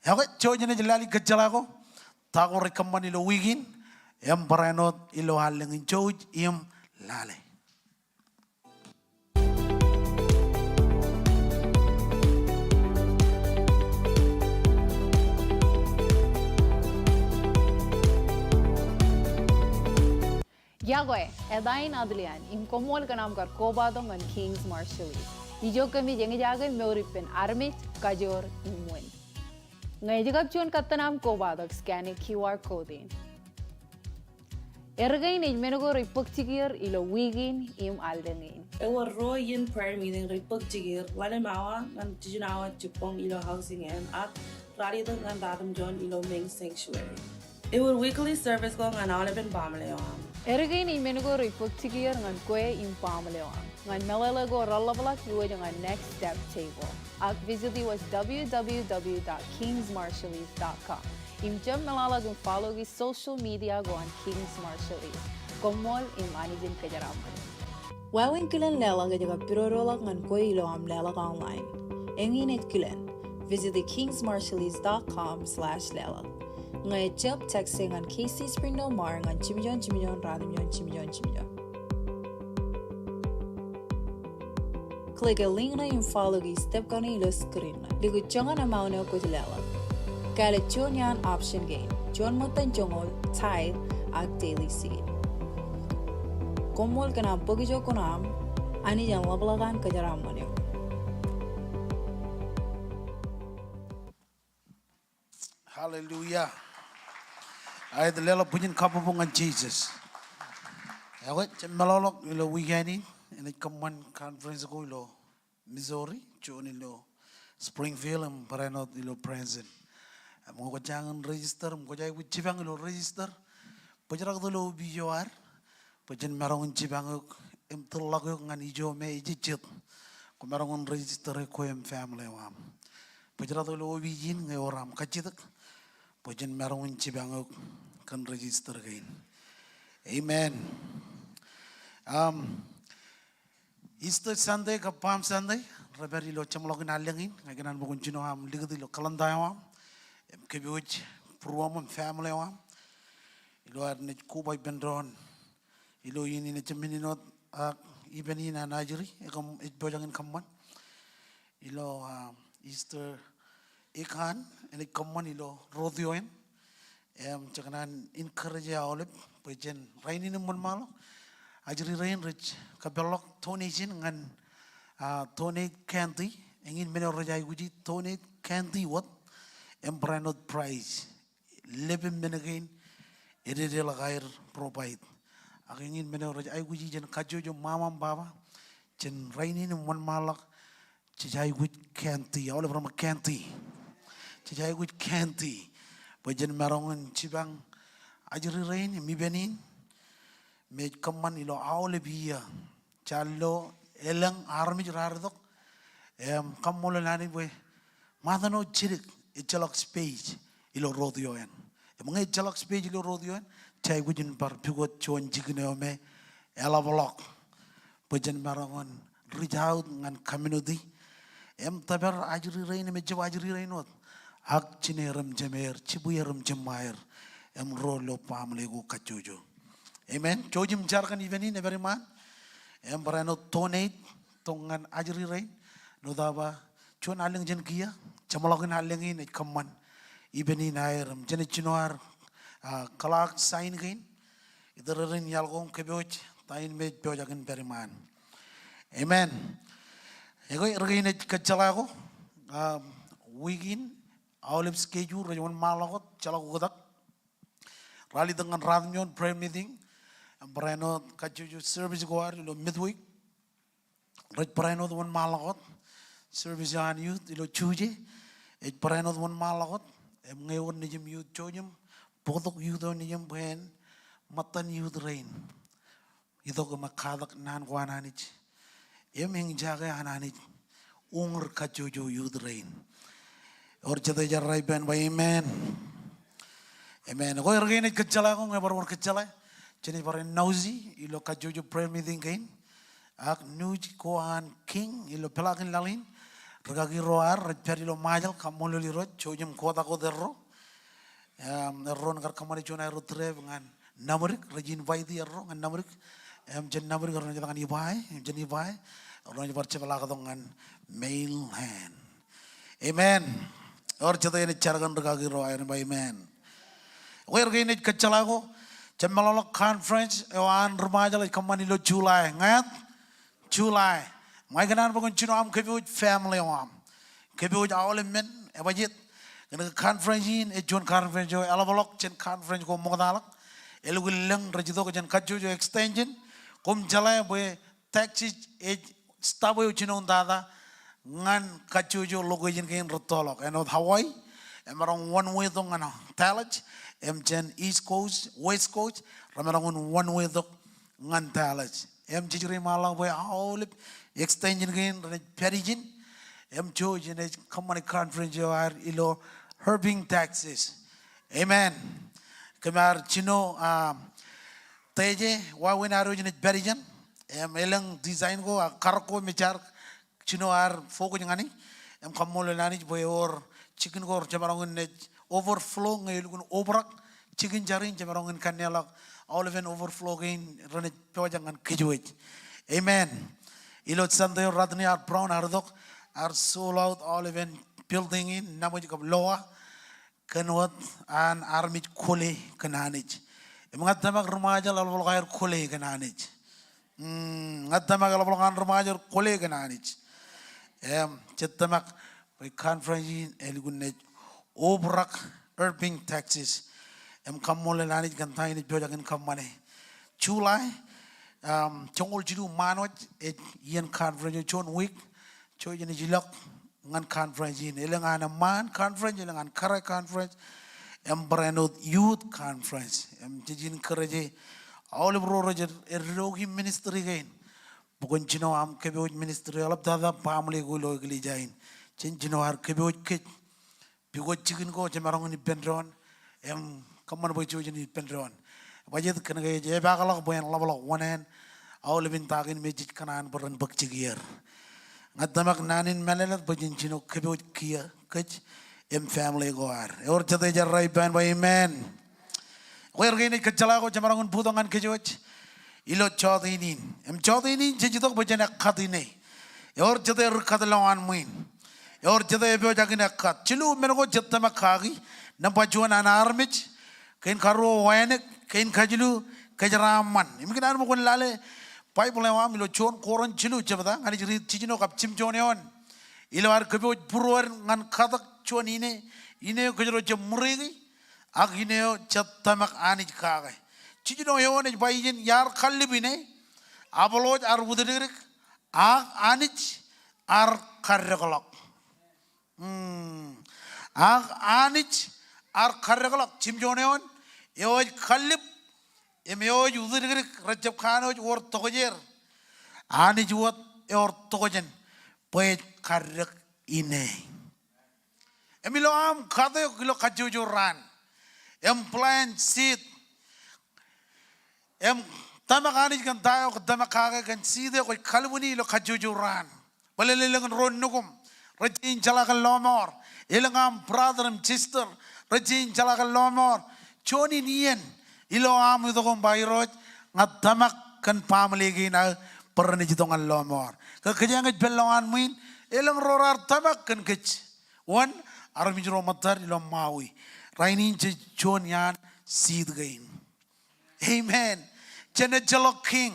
Ekwe, jouj im ej lale kōjjeḷā ko ta ko rej kōṃṃan ilo wiik in im barāinwōt ilo allōñ in. Jouj im lale. Iọkwe, eta in Atilian, im koṃṃool kōn aṃ kar kobatok ñan King's Marshallese. Ijo kōmij eñjake mour ippān armej, kajoor im wōn. Ñe ej kab juon kōttan aṃ kobatok, scan e Q R code in. Erkein ej men ko rej bōk jikier ilo wiik in im allōñ in. Ewōr ruo iien prayer meeting rej bōk jikier ḷalem awa ñan jiljino awa jibboñ ilo housing eo an, ak ralitōk ñan ratimjuon ilo main sanctuary. Ewōr weekly service ko ñan aolepen baaṃle eo aṃ. Erkein ej men ko rej bōk jikier ñan kwe im baaṃle eo aṃ. Ñan meḷeḷe ko reḷapḷọk, iwōj ñan Next Step table. Ak visit e wōt W W W dot kings marshallese dot com. Im jab meḷọkḷọk im follow e social media ko an King's Marshallese. Koṃṃool im Anij en kōjeraaṃṃan. Wāween kilen leḷọk ej kab pidodoḷọk ñan kwe ilo aṃ leḷọk online. Eñin ej kilen. Visit e kings marshallese dot com slash leḷọk. Ñe ejjab, text e ñan K C Springdale Mar ñan jimjuon jimjuon ratimjuon jimjuon jimjuon. Click e link ṇe im follow e step kaṇe ilo screen ṇe. Likūt joñan amount eo kwōj leḷọk. Kāālōt juon iaan option kein. Juon ṃōttan joñoul, tithe, ak daily seed. Koṃṃool kōn aṃ bōk ijo kuṇaaṃ, Anij en ḷapḷọk an kōjeraaṃṃan eok. Hallelujah. Aet, leḷọk bwijin kabbokbok ñan Jisōs. Ekwe, jab meḷọkḷọk ilo wiik in, enaaj kōṃṃan conference ko ilo Missouri, juon ilo Springfield, im barāinwōt ilo Branson. Im ñe kwōj jañin register, im kwōj aikuj jipañ ilo register, bōjrak tok ilo opiij eo ad, bwe jen maroñ in jipañ eok im tōl ḷọk eok ñan ijo me ejejjet. Kwōmaroñ in register e kwe im family eo aṃ. Bōjrak tok ilo opiij in ñe ewōr aṃ kajjitōk, bwe jen maroñ in jipañ eok kōn register kein. Amen. Um, Easter Sunday kab Palm Sunday, rej pād ilo jeṃḷọkin allōñ in, ña ikōṇaan bwe kwōn jino aṃ likūt ilo calendar eo aṃ, im kōpooj būruōṃ im family eo aṃ, ilo ad naaj koba ippān doon, ilo iien in ejjab men in wōt, ak ippān in an ajri, ekōṃ, ej pojak in kōṃṃan. Ilo, ah, Easter egg hunt, enaaj kōṃṃan ilo rodeo in. Im, jekōṇaan encourage e aolep, bwe jen rainin im wōnṃaanḷọk. Ajri rein rej kapeḷḷọk donation ñan, ah, donate candy, eñin men eo rej aikuji, donate candy wōt, im barāinwōt prize. Lep im men kein, ededeḷọk aer provide. Ak eñin men eo rej aikuji jān kajjojo ṃaṃa im baba, jen rainin im wōnṃaanḷọk, jej aikuj candy, aolep reṃōk candy. Jej aikuj candy. Bwe jen maroñ in jipañ ajri rein, im ippān in, me ej kōṃṃan ilo aolep iiō. Jaar lo elōñ armej raar itok, im kaṃṃoolol Anij bwe ṃōttan eo jidik, ejjeḷọk space ilo rodeo in. Im ñe ejjeḷọk space ilo rodeo in, jej aikuj in bar pukot juon jikin eo me eḷapḷọk. Bwe jen maroñ in reach out ñan community. Im tōpar ajri rein, im ejjab ajri rein wōt. Ak jineer im jemeer, jibwier im jiṃṃaer, im ro lo baaṃle ko kajjojo. Amen. Jouj im jar kōn ippān in, epād iṃaan. Im barāinwōt donate tok ñan ajri rein. Āinwōt aō ba, juon allōñ jān kiiō, jeṃḷọkin allōñ in ej kōṃṃan ippān in aer, im jenaaj jino ad, ah, clock sign kein. Itōrerein iaḷ ko im kōpooj ta in me ej pojak in pād iṃaan. Amen. Ekwe, erkein ej kōjjeḷā ko, ah, wiik in, aolep schedule rej wōnṃaanḷọk wōt, jeḷā ko oktak. Ralitōk ñan ratimjuon prayer meeting, im barāinwōt kajjojo service ko ad ilo midweek. Rej barāinwōt wōnṃaanḷọk wōt. Service eo an youth ilo Juje, ej barāinwōt wōnṃaanḷọk wōt. Im ñe ewōr nejiṃ youth, jouj im bōktok youth eo nejiṃ bwe en ṃōttan youth rein. Itok im katak naan ko an Anij. Im eñjake an Anij uñūr kajjojo youth rein. Ewōr jete ej errā ippān ba amen. Amen. Ekwe, erkein ej kōjjeḷā ko, ñe bar wōr kōjjeḷā, jenaaj bar announce e ilo kajjojo prayer meeting kein. Ak news ko an King ilo peḷaakin laḷ in, rikaki ro ad rej pād ilo Ṃajeḷ, kaṃṃoolol Irooj, jouj im kotak wōt erro. Im, erro en kar kōṃṃane juon aerro trip ñan Naṃdik, rej invite erro ñan Naṃdik. Im, jān Naṃdik erro naaj itok ñan Ebeye, im jān Ebeye erro naaj bar jepḷaaktok ñan mainland. Amen. Ewōr jete enaaj jar kōn rikaki ro aer im ba amen. Ekwe, erkein ej kōjjeḷā ko, jab meḷọkḷọk conference eo an ri-Ṃajeḷ ej kōṃṃan ilo July. Ñāāt? July. Ña ikōṇaan bwe kwōn jino aṃ kōpooj family eo aṃ. Kōpooj aolep men, ebajjeet. Kōn ke conference in ej juon conference eo eḷapḷọk jān conference ko ṃoktaḷọk. Elukkuun lōñ rej itok jān kajjojo extension. Koṃ jeḷā bwe Texas ej stop eo jinoin tata ñan kajjojo location kein rūttoḷọk. Āinwōt Hawaii, emaroñ one way tok ñan Dallas, im jān East Coast, West Coast, remaroñ in one way tok ñan Dallas. Im jej reiṃaanḷọk bwe aolep extension kein renaaj pād ijin, im jouj jenaaj kōṃṃane conference eo ad ilo Irving, Texas. Amen. Kōm ar jino, ah, Teje, wāween ad eo jenaaj pād ijeṇ. Im elōñ design ko, ah, karōk ko me jaar jino ad focus ñan e. Im kaṃṃoolol Anij bwe ewōr jikin ko jemaroñ in naaj overflow ñe elukkuun obrak. Jikin jar in jemaroñ in kanneḷọk aolepen overflow kein renaaj pojak ñan kōjwōj. Amen. Ilo Sunday eo ratimjuon ear Brown ear itok, ear sold out aolepen building in, ṇa ṃōj kab lowa, kōn wōt an armej kwōle kōn Anij. Im ña tōmak ri Ṃajeḷ eḷapḷọk aer kwōle kōn Anij. Mm, ña tōmak eḷapḷọk an ri Ṃajeḷ kwōle kōn Anij. Im, jej tōmak bwe conference in elukkuun naaj obrak Irving, Texas. Im kaṃṃoolol Anij kōn ta in ej pojak in kōṃṃane. July, um, joñoul jilu ṃaan wōj ej iien conference eo, juon wiik, jej naaj ilọk ñan conference in. Elōñ an eṃṃaan conference, elōñ an kōrā conference, im barāinwōt youth conference. Im jej encourage aolep ro rej eddoiki ministry kein bwe kwōn jino aṃ kōpooj ministry, eḷaptata baaṃle ko ilo eklejia in. Jen jino ad kōpooj kōj. Pukot jikin ko jemaroñ in ippān doon, im kōṃṃan bwe jej ippān doon. Bajjek kōnke ej epaakḷọk bwe en ḷapḷọk oṇāān aolepen ta kein me jej kōṇaan bwe ren bōk jikier. Ña tōmak naan in mālōtlōt bwe jen jino kōpooj kiiō kōj im family ko ad. Ewōr jete ej errā ippān bwe amen. Kwe er kein ej kōjjeḷā ko jemaroñ in bōktok ñan kōj wōj ilo jọteen in. Im jọteen in jej itok bwe jen ekkat ine. Ewōr jete ri kat lowaan ṃwiin. Ewōr jete epojak in ekkat. Jilu men ko jej tōmak kaki. Nōṃba juon an armej, kein karuo wānōk, kein kajilu kōjeraaṃṃan. Im ikōṇaan bwe kwōn lale Baibōḷ eo aṃ ilo juon Korint jilu jebta, ña ij riit jiljino kab jimjuon eoon. Ilo ad kōpooj būruod ñan katak juon ine, ine eo kōjro jab ṃuriiki, ak ine eo jej tōmak Anij kake. Jiljino eoon ej ba ijin, iar kallib ine, Apollos ear wūtdikdik, ak Anij ear kaddekḷọk. Hmm. Ak Anij ear kaddekḷọk. Jimjuon eoon, eo ej kallib im eo ej wūtdikdik rejjab kanooj wōr tokjāer. Anij wōt ewōr tokjān bwe ej kaddek ine. Im ilo aṃ kate eok ilo kajjojo raan im plant seed im tōmak Anij kōn ta eo kwōj tōmak kake kōn seed eo kwōj kalbwini ilo kajjojo raan. Bōlen elōñ ro nukuṃ rej jañin jeḷā kōn lọmọọr. Elōñ aṃ brother im sister rej jañin jeḷā kōn lọmọọr. Juon in iien ilo aṃ itok im ba, Irooj, ña tōmak kōn baaṃle kein aō bwe renaaj itok ñan lọmọọr. Ke kōjeañ ej pād lowaan ṃwiin, elōñ ro raar tōmak kōn kōj. Wōn, armej ro ṃōttad ilo Maui. Rainin jej juon iaan seed kein. Amen. Jen ejjeḷọk kiiñ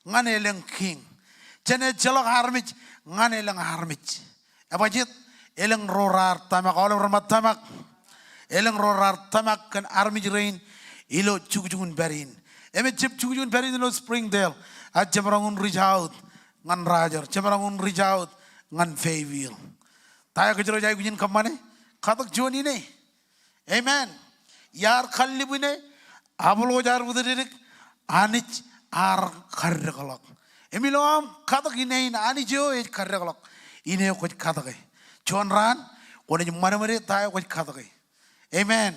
ñan elōñ kiiñ. Jen ejjeḷọk armej ñan elōñ armej. Ebajjeet, elōñ ro raar tōmak, aolep ro ṃōttad tōmak. Elōñ ro raar tōmak kōn armej rein ilo jukjuk in pād in. Im ejjab jukjuk in pād in ilo Springdale, ak jemaroñ in reach out ñan Roger, jemaroñ in reach out ñan Fayetteville. Ta eo kōjro ej aikuj in kōṃṃane? Katak juon ine. Amen. Iar kallib ine, Apollos ear wūtdikdik, Anij ear kaddekḷọk. Im ilo aṃ katak ine in, Anij eo ej kaddekḷọk, ine eo kwōj katake. Juon raan, kwōnaaj ṃadṃōde ta eo kwōj katake. Amen.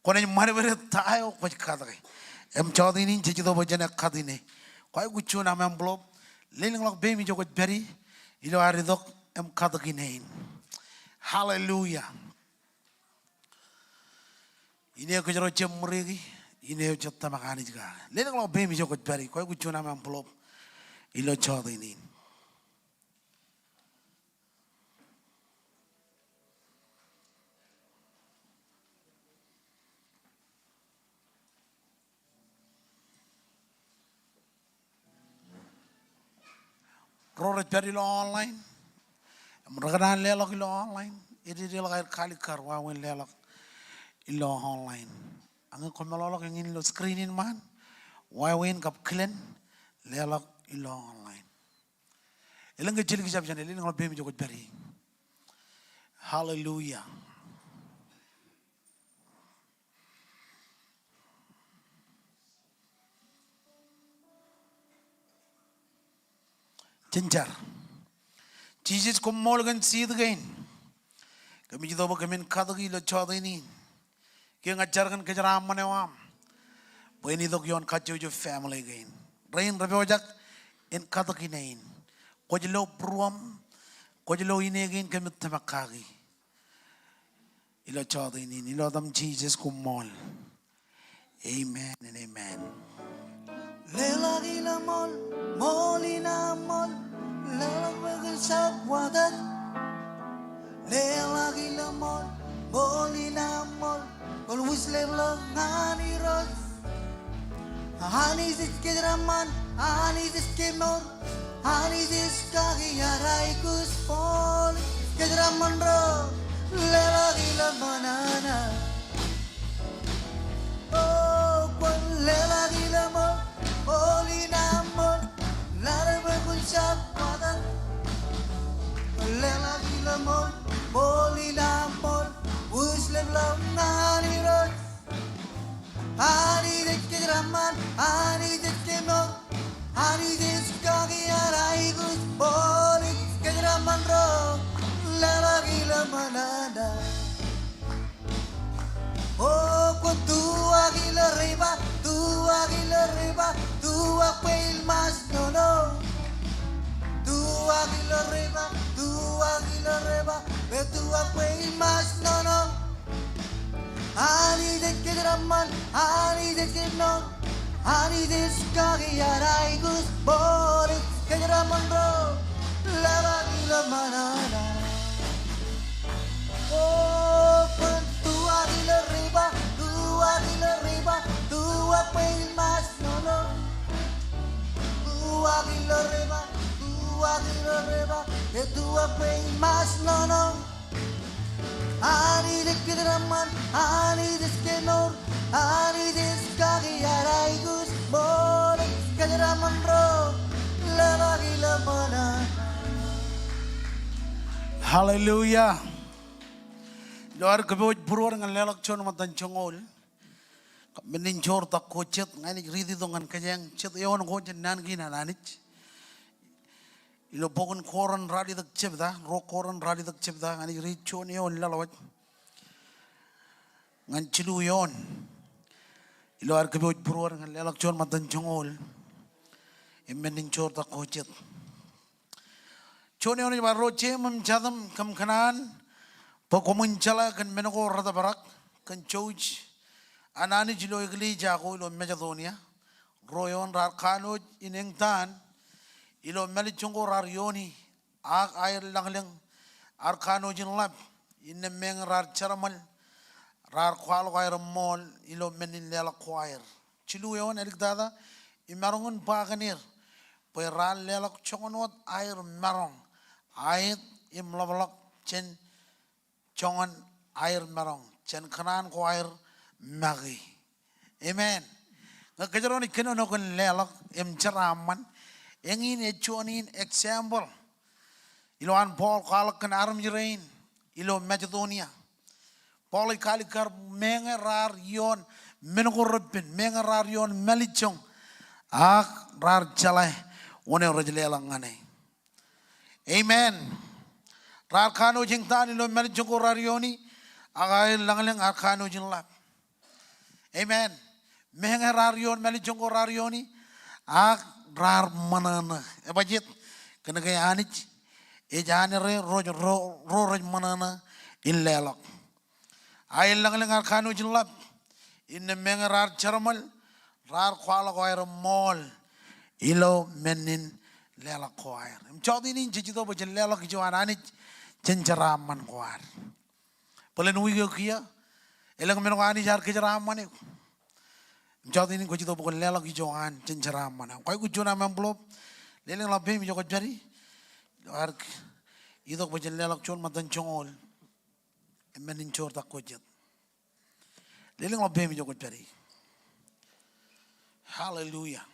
Kwōnaaj ṃadṃōde ta eo kwōj katake. Im jọteen in jej itok bwe jen ekkat ine. Kwaikuj juon aṃ envelope, lelōñḷọk peiṃ ijo kwōj pād ie, ilo ad itok im katak ine in. Hallelujah. Ine eo kōjro jab ṃuriiki, ine eo jej tōmak Anij kake. Lelōñḷọk peiṃ ijo kwōj pād ie, kwaikuj juon aṃ envelope ilo jọteen in. Ro rej pād ilo online im rekōṇaan leḷọk ilo online, ededeḷọk aer kaalikkar wāween leḷọk ilo online. Ak ñe kwōmeḷọkḷọk eñin ilo screen in ṃaan, wāween kab kilen leḷọk ilo online. Elōñ ke jidik jab jān e, lelōñḷọk peiṃ ijo kwōj pād ie. Hallelujah. Jen jar. Jisōs, koṃṃool kōn seed kein kōmij itok bwe kōmin katōk ilo jọteen in. Kiiō ña jar kōn kōjeraaṃṃan eo aṃ bwe en itok ioon kajjojo family kein. Rein rej pojak in katōk ine in. Kwōj lo būruōṃ, kwōj lo ine kein kōmij tōmak kaki ilo jọteen in. Ilo etaṃ Jisōs, koṃṃool. Amen and amen. Leḷọk ilo ṃool, ṃool in aṃ ṃool, leḷọk bwe kwōn jab watōt. Leḷọk ilo ṃool, ṃool in aṃ ṃool, kwōn wūj lepḷọk ñan Irooj. Anij ej kōjeraṃṃan, Anij ej kemour, Anij ej kaki ad aikuj bōlen. Kōjeraṃṃan ro, leḷọk ilo ṃōṇōṇō. O, kwōn leḷọk ilo ṃool, ṃool in aṃ ṃool, leḷọk bwe kwōn jab watōt. Leḷọk ilo ṃool, ṃool in aṃ ṃool, wūj lepḷọk ñan Irooj. Anij ej kōjeraṃṃan, Anij ej kemour, Anij ej kaki ad aikuj bōlen. Kōjeraṃṃan ro, leḷọk ilo ṃōṇōṇō. O, kwōn tuwak ilo river, tuwak ilo river, tuwak bwe ilmaaj nono. Tuwak ilo river, tuwak ilo river, bwe tuwak bwe ilmaaj nono. Anij ej kōjeraṃṃan, Anij ej kemour, Anij ej kaki ad aikuj bōlen. Kōjeraṃṃan ro, leḷọk ilo ṃōṇōṇō. O, kwōn tuwak ilo river, tuwak ilo river, tuwak bwe ilmaaj nono. Tuwak ilo river, tuwak ilo river, bwe tuwak bwe ilmaaj nono. Anij ej kōjeraṃṃan, Anij ej kemour, Anij ej kaki ad aikuj bōlen. Kōjeraṃṃan ro, leḷọk ilo ṃōṇōṇō. Hallelujah. Ilo ad kōpooj būruod ñan leḷọk juon ṃōttan joñoul, kab men in joor tok ko jet, ña inaaj riiti tok ñan kōjeañ jet eoon ko jān naan kein an Anij. Ilo bok in Korint ralitōk jebta, ruo Korint ralitōk jebta, ña inaaj riit juon eoon laḷwaj ñan jilu eoon. Ilo ad kōpooj būruod ñan leḷọk juon ṃōttan joñoul im men in joor tok ko jet. Juon eoon ej ba, ro jeim im jatūṃ kōm kōṇaan bwe koṃwin jeḷā kōn men ko retōprak kōn jouj an Anij ilo eklejia ko ilo Masedonia. Ruo eoon, raar kanooj in eñtaan ilo mālejjoñ ko raar iooni, ak aer lañlōñ, ar kanooj in ḷap, innām meñe raar jeraṃōl, raar kwaḷọk aer ṃool ilo men in leḷọk ko aer. Jilu eoon, āliktata, imaroñ in ba kōn er bwe raar leḷọk joñan wōt aer maroñ, aet im ḷapḷọk jān joñan aer maroñ, jān kōṇaan ko aer make. Amen. Ñe kōjro naaj kōnono kōn leḷọk im jeraaṃṃan, eñin ej juon in example ilo an Paul kwaḷọk kōn armej rein ilo Masedonia. Paul ej kaalikkar meñe raar ioon men ko repen, meñe raar ioon mālejjoñ, ak raar jeḷā wōn eo rej leḷọk ñan e. Amen. Raar kanooj eñtaan ilo mālejjoñ ko raar iooni, ak aer lañlōñ, ar kanooj in ḷap. Amen. Meñe raar ioon mālejjoñ ko raar iooni, ak raar ṃōṇōṇō. Ebajeet? Kōnke Anij ej anere ro, ro, ro rej ṃōṇōṇō in leḷọk. Aer lañlōñ, ar kanooj in ḷap, innām meñe raar jeraṃōl, raar kwaḷọk aer ṃool ilo men in leḷọk ko aer. Im jọteen in jej itok bwe jen leḷọk ijo an Anij jān jeraaṃṃan ko ad. Bōlen wiik eo kiiō, elōñ men ko Anij ear kōjeraaṃṃan eok. Im jọteen in kwōj itok bwe kwōn leḷọk ijo an jān jeraaṃṃan eo. Kwaikuj juon aṃ envelope, lelōñḷọk peiṃ ijo kwōj pād ie. Ilo ad itok bwe jen leḷọk juon ṃōttan joñoul im men in joor tok ko jet. Lelōñḷọk peiṃ ijo kwōj pād ie. Hallelujah.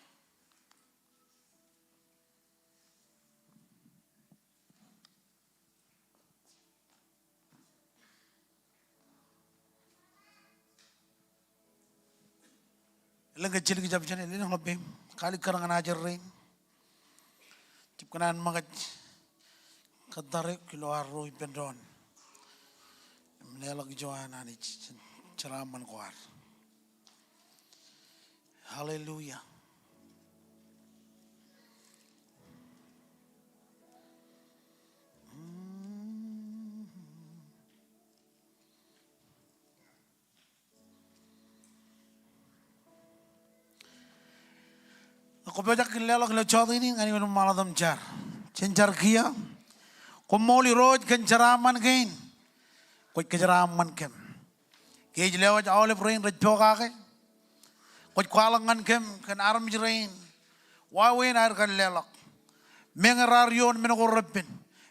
Elōñ ke jidik jab jāne, lelōñḷọk peiṃ. Kaalikkar ñan ajri rein. Jab kōṇaan ṃōkaj kōttar eok ilo arro ippān doon im leḷọk ijo an Anij jān jeraaṃṃan ko ad. Hallelujah. Kwō pojak in leḷọk ilo jota in ñan aolep ṃaḷotam jar. Jen jar kiiō. Koṃṃool Irooj kōn jeraaṃṃan kein. Kwōj kōjeraaṃṃan kōm. Ke ej lewōj aolep rein rej pokake, kwōj kwaḷọk ñan kōm kōn armej rein wāween aer kar leḷọk. Meñe raar ioon men ko repen,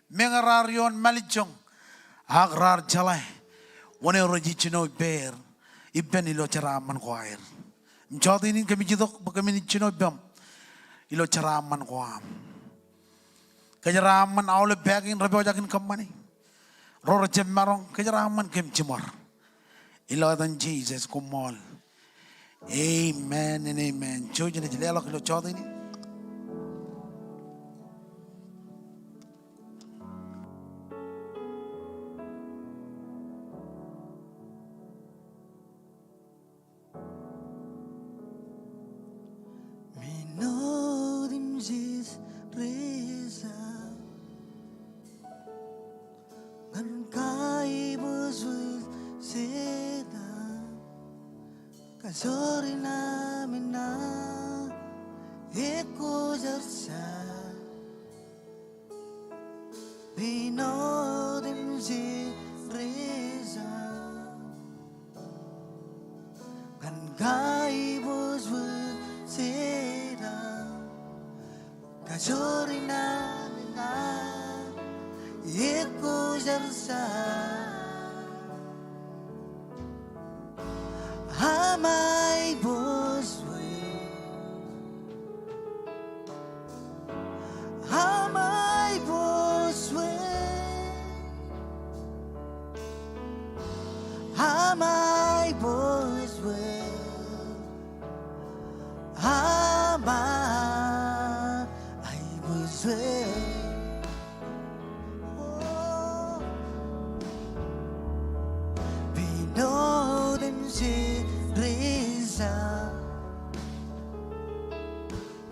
meñe raar ioon mālejjoñ, ak raar jeḷā wōn eo rej jino ippāer ippān ilo jeraaṃṃan ko aer. Im jota in kōmij itok bwe kōmin jino ippaṃ ilo jeraaṃṃan ko aṃ. Kōjeraaṃṃan aolep pā kein rej pojak in kōṃṃani. Ro rej jab maroñ, kōjeraaṃṃan kōm jiṃor. Ilo etan Jisōs, koṃṃool. Amen and amen. Jouj im leḷọk ilo jota in. Menood im jidej rej ja ñan kaibōjwōj Setan. Kajoor in aṃ enaaj ekwe jar ja. Menood im jidej rej ja ñan kaibōjwōj Setan. Kajoor in aṃ enaaj ekwe jar ja. Aṃ aiboojoj. Aṃ aiboojoj. Aṃ aiboojoj. Aṃ aiboojoj. Menood im jidej rej ja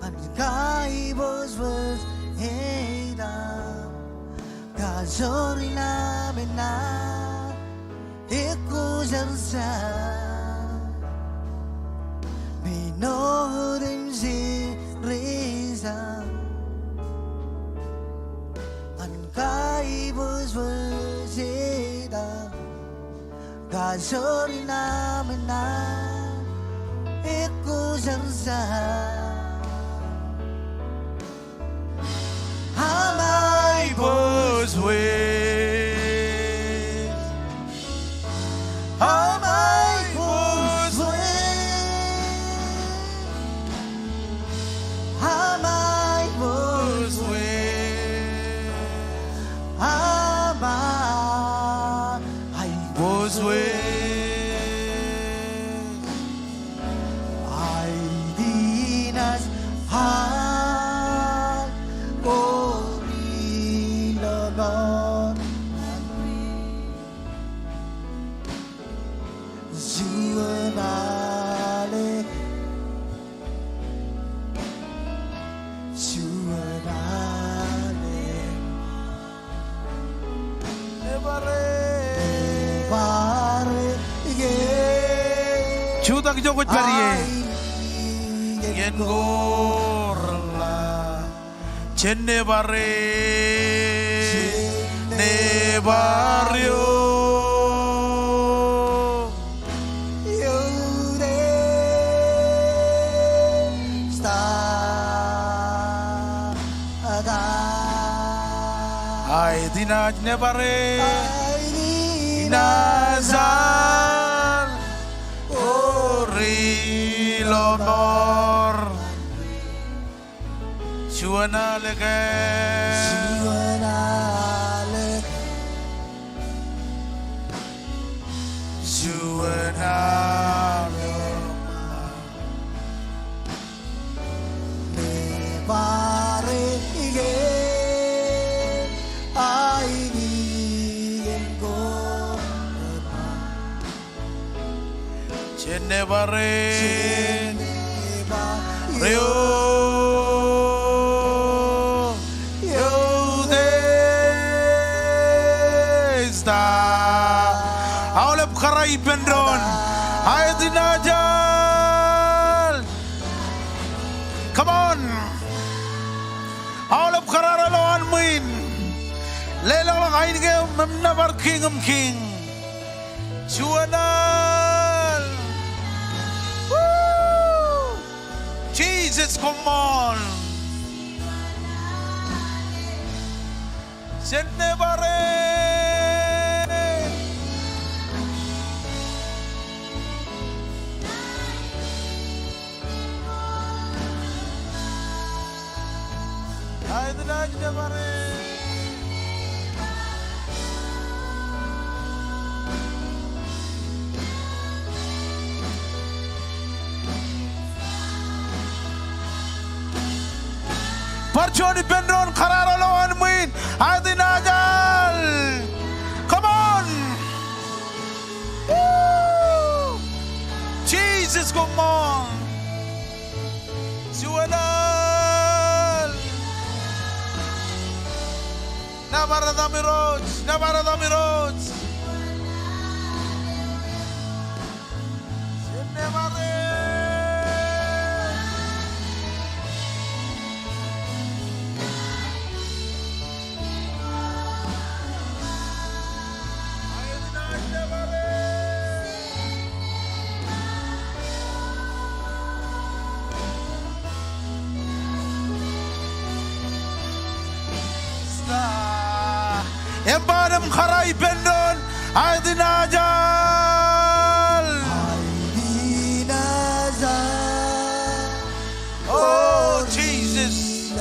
ñan kaibōjwōj Setan. Kajoor in aṃ enaaj ekwe jar ja. Menood im jidej rej ja ñan kaibōjwōj Setan. Kajoor in aṃ enaaj ekwe jar ja. Aṃ aiboojoj. Aṃ aiboojoj. Aṃ aiboojoj. Aṃ aiboojoj. Aet in aō jar, oriloḷọk. Juon alen. Juon alen. Nebar eō. Nebar eō. Jutak ijo kwōj pād ie. Ainikiōn ko reḷḷap. Jen nebar eō. Jen nebar eō. Eutiej ta. Aet in aō jar, nebar eō. Aet in aō jar. Oriloḷọk. Juon alen. Juon alen. Juon alen. Nebar eō. Ainikiōn ko. Jen nebar eō. Jen nebar eō. Eutiej. Aolep kōrā ippān doon. Aet in aō jar. Come on. im nōbar Kiiñ im kiiñ. Juon al. Woo! Jisōs, come on. Jen nōbar e. Aet naaj nōbar e. Bar juon ippān doon kōrā ro lowaan ṃwiin. Aet naaj al. Come on. Woo! Jisōs, come on. Juon al. Nōbar etam Irooj, nōbar etam Irooj. Jen nōbar e. Eṃṃaan im kōrā ippān doon. Aet naaj al. Aet naaj al. Oh, Jesus.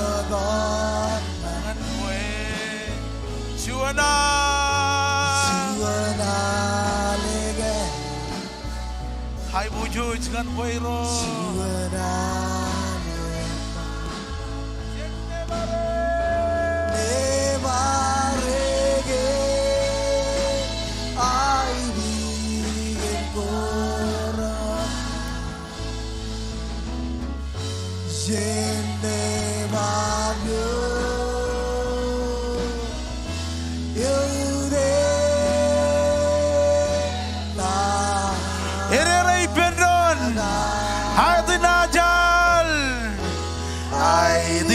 Juon al. Juon al eo. Aiboojoj ñan kwe Irooj. Juon al. Nōbar e. Nōbar e ke. Aikuj in kōrā. Jen nōbar eok. Eute ta. Erere ippān doon. Aet naaj al. Aet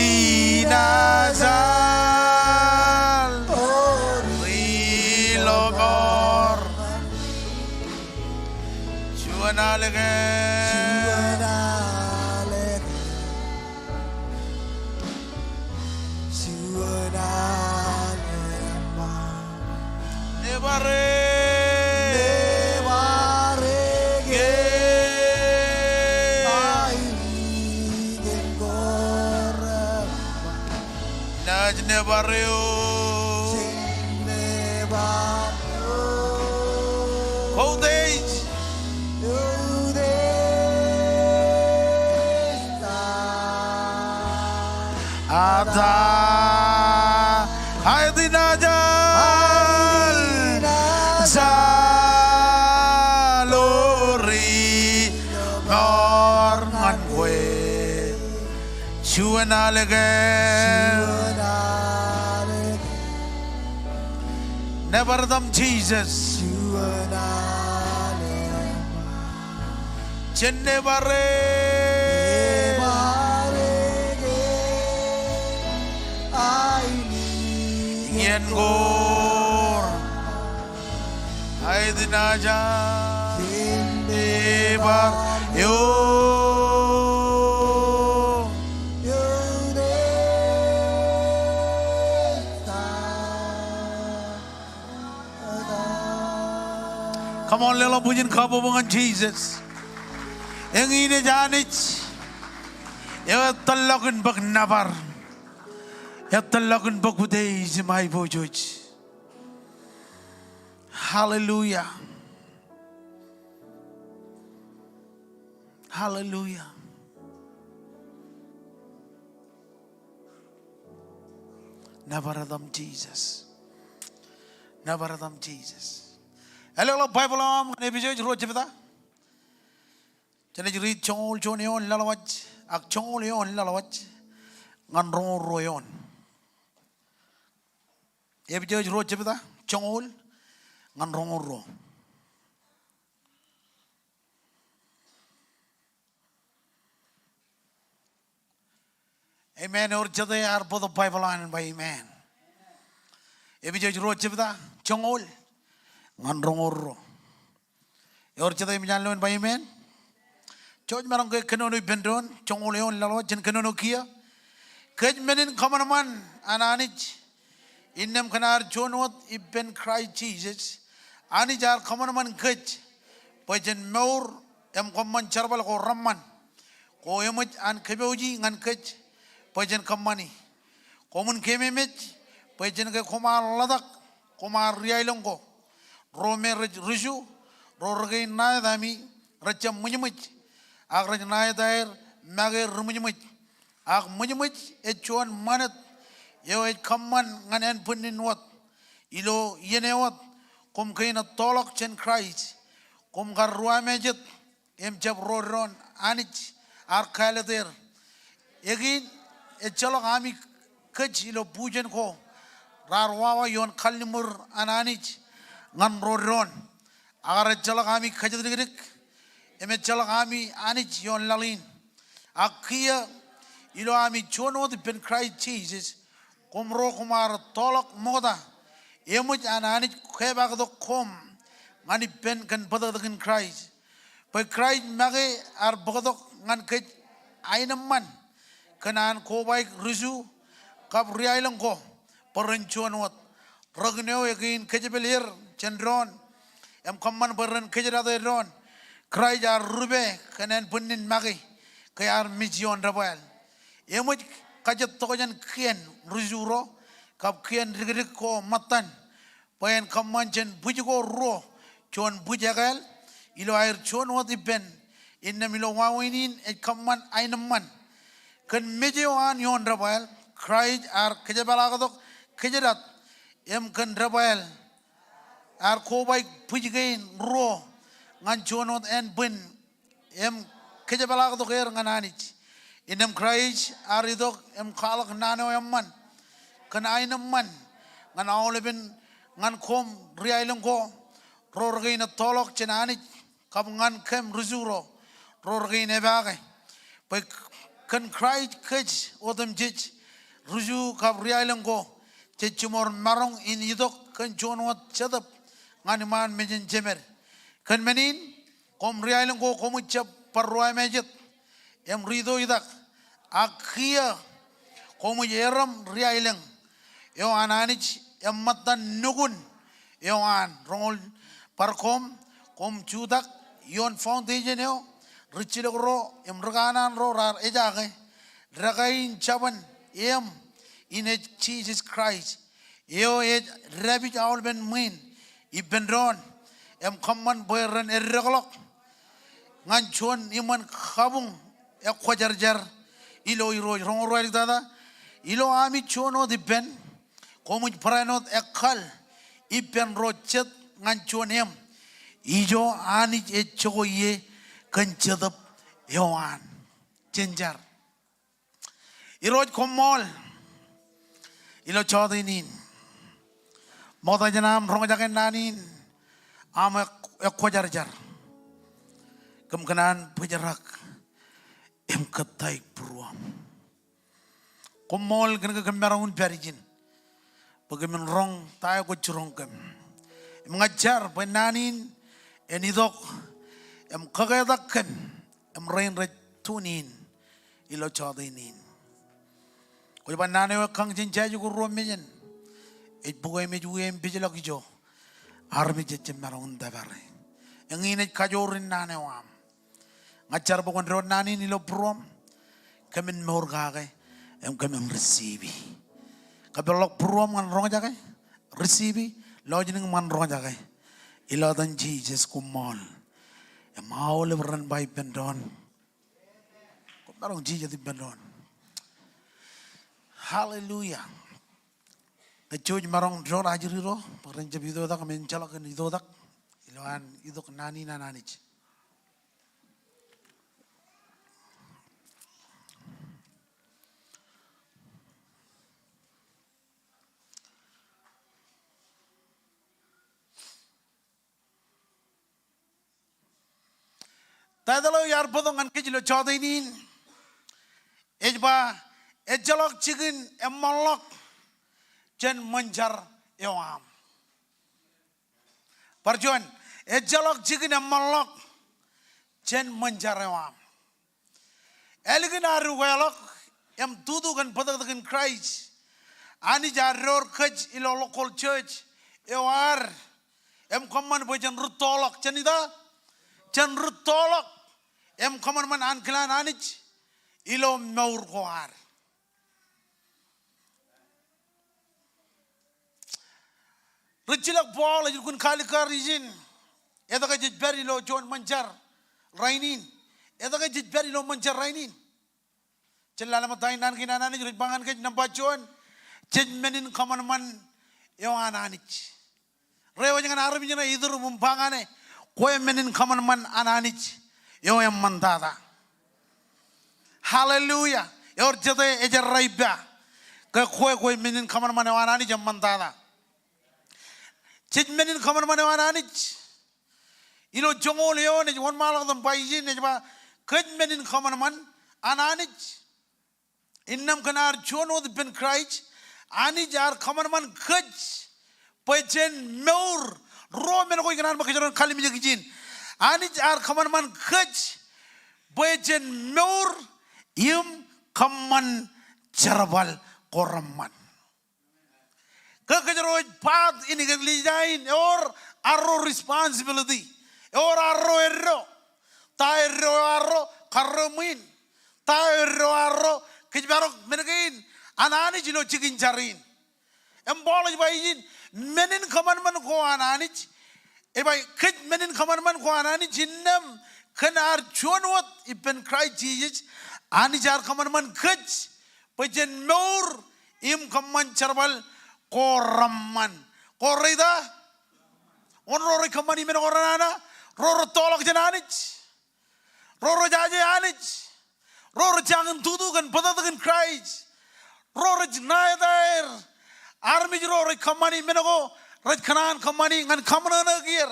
naaj al. Ri lọmọọr. Juon al ke. Juon al ke. Juon al ke. Nōbar e. Nōbar e ke. Aikuj in kōrā. Naaj nōbar eok. Jen nōbar eok. Koutiej. Koutiej ta. Eta. Aet naaj al. Aet naaj al. O ri ñor ñan kwe. Juon al ke. Juon al ke. Nōbar etam Jesus. Juon al ke. Jen nōbar e. Nōbar e ke. Aikuj in kōrā. Aet naaj al. Jen nōbar eok. Come on, leḷọk bwijin kabbokbok ñan Jesus. Eñin ej Anij eo etal ḷọk in bōk nōbar. Etal ḷọk in bōk utiej im aiboojoj. Hallelujah. Hallelujah. Nōbar etam Jesus. Nōbar etam Jesus. Ālọk ḷọk Baibōḷ eo aṃ ñan Epesōs ruo jebta. Jenaaj riit joñoul juon eoon laḷwaj, ak joñoul eoon laḷwaj, ñan roñoul ruo eoon. Epesōs ruo jebta, joñoul, ñan roñoul ruo. Amen. Ewōr jete ear bōktok Baibōḷ an ba amen. Epesōs ruo jebta, joñoul ñan roñoul ruo. Ewōr jete eṃōj an lo en ba amen? Jouj maroñ ke kōnono ippān doon, joñoul eoon laḷ wōt, jen kōnono kiiō. Kōj men in kōṃanṃan an Anij, innām kōn ad juon wōt ippān Kraist Jisōs, Anij ear kōṃanṃan kōj bwe jen mour im kōṃṃan jerbal ko reṃṃan. Ko eṃōj an kōpooji ñan kōj bwe jen kōṃṃani. Koṃwin keememej bwe jen ke koṃ ar ḷotak, koṃ ar ri-aelōñ ko. Ro me rej ruju, ro rekein ṇaet ami, rejjab ṃwijṃwij, ak rej ṇaet aer make ri-ṃwijṃwij. Ak ṃwijṃwij ej juon ṃanit eo ej kōṃṃan ñan ānbwinnin wōt. Ilo iien eo wōt koṃ kein ettoḷọk jān Kraist, koṃ kar ruwamāejet im jab ro doon Anij ear kāālōt er. Eñin, ejjeḷọk ami kōj ilo bujen ko raar wawa ioon kalliṃur an Anij ñan ro doon. Ak ejjeḷọk ami kōjatdikdik, im ejjeḷọk ami anij ioon laḷ in. Ak kiiō, ilo ami juon wōt ippān Kraist Jisōs, koṃ ro koṃ ar ettoḷọk ṃokta, eṃōj an Anij kepaaktok koṃ ñan ippān kōn bōtōktōkin Kraist. Bwe Kraist make ear bōktok ñan kōj aenōṃṃan kōn an kobaik ruju kab ri-aelōñ ko bwe ren juon wōt. Rōkin eo ekein kōjepel er jān doon im kōṃṃan bwe ren kōjdat e doon. Kraist ear rupe kōn ānbwinnin make ke ear mej ioon debwāāl. Eṃōj kajettok jān kien ruju ro kab kien dikdik ko ṃōttan bwe en kōṃṃan jān bwij ko ruo juon bwij ekāāl ilo aer juon wōt ippān. Innām ilo wāween in ej kōṃṃan aenōṃṃan kōn mej eo an ioon debwāāl, Kraist ear kōjepelaktok kōjdat im kōn debwāāl ear kobaik bwij kein ruo ñan juon wōt ānbwin im kōjepelaktok er ñan Anij. Innām Kraist ear itok im kwaḷọk naan eo eṃṃan kōn aenōṃṃan ñan aolepen ñan koṃ ri-aelōñ ko ro rekein ettoḷọk jān Anij kab ñan kōm ruju ro ro rekein epaake. Bwe kōn Kraist kōj otemjej ruju kab ri-aelōñ ko jej jiṃor maroñ in itok kōn juon wōt jetōb ñan iṃaan mejān jemed. Kōn men in, koṃ ri-aelōñ ko koṃij jab bar ruwamāejet im ri-itoitak. Ak kiiō, koṃij erom ri-aelōñ eo an Anij im ṃōttan nukun eo an. Roñoul, bar koṃ, koṃ jutak ioon foundation eo rijjilōk ro im rikanaan ro raar ejaake. Dākāin jabōn eṃ in ej Jisōs Kraist eo ej dāpij aolepen ṃwiin ippān doon im kōṃṃan bwe ren eddekḷọk ñan juon iṃōn kabuñ ekwōjarjar ilo Irooj. Roñoul ruo āliktata, ilo ami juon wōt ippān, koṃij barāinwōt ekkal ippān ro jet ñan juon eṃ. Ijo Anij ej jokwe ie kōn jetōb eo an. Jen jar. Irooj, koṃṃool ilo jọteen in. Ṃokta jān aṃ roñjake naan in, aṃ ekwōjarjar kōm kōṇaan bōjrak im kōttāik būruōṃ. Koṃṃool kōn ke kōm maroñ in pād ijin bwe kōmin roñ ta eo kwōj jiroñ kōm. Im ña ij jar bwe naan in en itok im kaketak kōm im rein rej tune in ilo jọteen in. Kwōj ba naan eo ekkañ jān jaje ko ruo mejān ej bukwe im ej wie im pejlọk ijo armej ejjab maroñ in tōpare. Eñin ej kajoor in naan eo aṃ. Ña ij jar bwe kwōn diwōj naan in ilo būruōṃ, kōmin mour kake im kōmin receive. Kapeḷḷọk būruōṃ ñan roñjake, receive, lọjilñim ñan roñjake. Ilo etan Jisōs, koṃṃool. Im aolep ren ba ippān doon, koṃ maroñ jijet ippān doon. Hallelujah. Ña ij jouj maroñ diwōj ajri ro bwe ren jab itoitak im ejjeḷọk kōn itoitak ilowaan itok naan in an Anij. Title eo iar bōktok ñan kōj ilo jọteen in ej ba, Ejjeḷọk jikin eṃṃanḷọk jān ṃōn jar eo aṃ. Bar juon, ejjeḷọk jikin eṃṃanḷọk jān ṃōn jar eo aṃ. Ālikin ad ukeḷọk im tutu kōn bōtōktōkin Kraist, Anij ear door kōj ilo local church eo ad im kōṃṃan bwe jen rūttoḷọk, jen ita, jen rūttoḷọk im kōṃanṃan ankilaan Anij ilo mour ko ad. Rijjilọk Paul ej lukkuun kalikkar ijin, etke jej pād ilo juon ṃōn jar rainin? Etke jej pād ilo ṃōn jar rainin? Jen lale ṃōk ta in naan kein an Anij rej ba ñan kōj. Nōṃba juon, jej men in kōṃanṃan eo an Anij. Reiwōj ñan armej ṇe iturūṃ im ba ñan e, kwe men in kōṃanṃan an Anij eo eṃṃantata. Hallelujah. Ewōr jete ej errā ippa ke kwe, kwe men in kōṃanṃan eo an Anij eṃṃantata. Jej men in kōṃanṃan eo an Anij. Ilo joñoul eoon ej wōnṃaanḷọk im ba ijin, ej ba, kōj men in kōṃanṃan an Anij. Innām kōn ad juon wōt ippān Kraist, Anij ear kōṃanṃan kōj bwe jen mour. Ruo men ko ikōṇaan bwe kōjro en kalimjek ijin. Anij ear kōṃanṃan kōj bwe jen mour im kōṃṃan jerbal ko reṃṃan. Ke kōjro ej part in eklejia in, ewōr arro responsibility. Ewōr arro eddo. Ta eddo eo arro? Karreoṃ in. Ta eddo eo arro? Kōjparok men kein an Anij ilo jikin jar in. Im Paul ej ba ijin, men in kōṃanṃan ko an Anij. Ej ba kōj men in kōṃanṃan ko an Anij, innām kōn ad juon wōt ippān Kraist Jisōs, Anij ear kōṃanṃan kōj bwe jen mour im kōṃṃan jerbal ko reṃṃan. Ko reita? Wōn ro rej kōṃṃani men ko renana? Ro rūttoḷọk jān Anij. Ro rej aje Anij. Ro rej jañin tutu kōn bōtōktōkin Kraist. Ro rej ṇa etaer. Armej ro rej kōṃṃani men ko rej kōṇaan kōṃṃani ñan kaṃōṇōṇōik er.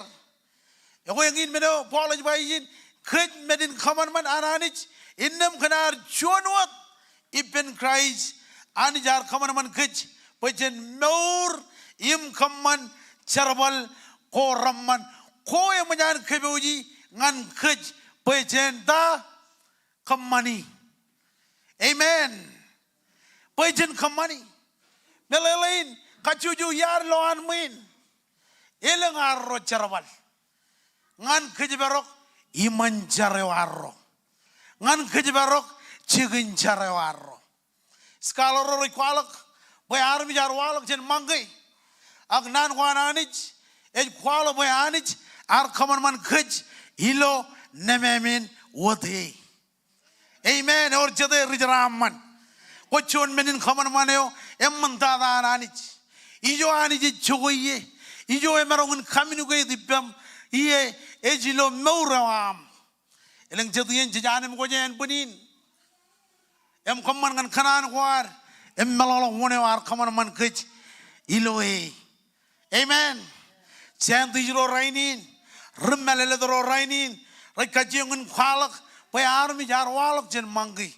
Ekwe eñin men eo Paul ej ba ijin, kōj men in kōṃanṃan an Anij, innām kōn ad juon wōt ippān Kraist, Anij ear kōṃanṃan kōj bwe jen mour im kōṃṃan jerbal ko reṃṃan. Ko eṃōj an kōpooji ñan kōj bwe jen ta? Kōṃṃani. Amen. Bwe jen kōṃṃani. Meḷeḷein, kajjojo iaad ilowaan ṃwiin, elōñ arro jerbal ñan kōjparok iṃōn jar eo arro, ñan kōjparok jikin jar eo arro. Scholar ro rej kwaḷọk bwe armej ear waḷọk jān monkey, ak naan ko an Anij ej kwaḷọk bwe Anij ear kōṃanṃan kōj ilo nemāmein wōt e. Amen. Ewōr jete ri jeraaṃṃan. Kwōj juon men in kōṃanṃan eo eṃṃantata an Anij. Ijo Anij ej jokwe ie. Ijo emaroñ in communicate ippaṃ ie ej ilo mour eo aṃ. Elōñ jet iien jej anemkwōj ānbwin in im kōṃṃan ñan kōṇaan ko ad im meḷọkḷọk wōn eo ear kōṃanṃan kōj ilo e. Amen. Scientist ro rainin, ri mālōtlōt ro rainin, rej kajjioñ in kwaḷọk bwe armej ear waḷọk jān monkey.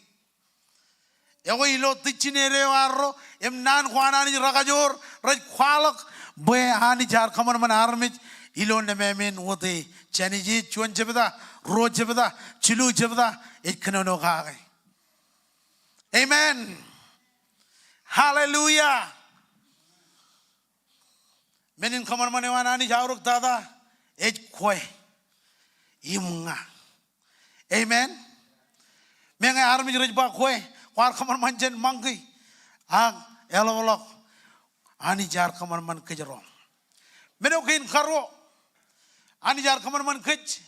Ekwe ilo dictionary eo arro im naan ko an Anij rekajoor, rej kwaḷọk bwe Anij ear kōṃanṃan armej ilo nemāmein wōt e. Jenesis juon jebta, ruo jebta, jilu jebta, ej kōnono kake. Amen. Hallelujah. Men in kōṃanṃan eo an Anij aorōktata ej kwe im ña. Amen. Meñe armej rej ba kwe, kwaar kōṃanṃan jān monkey, ak eḷapḷọk, Anij ear kōṃanṃan kōjro. Men eo kein karuo, Anij ear kōṃanṃan kōj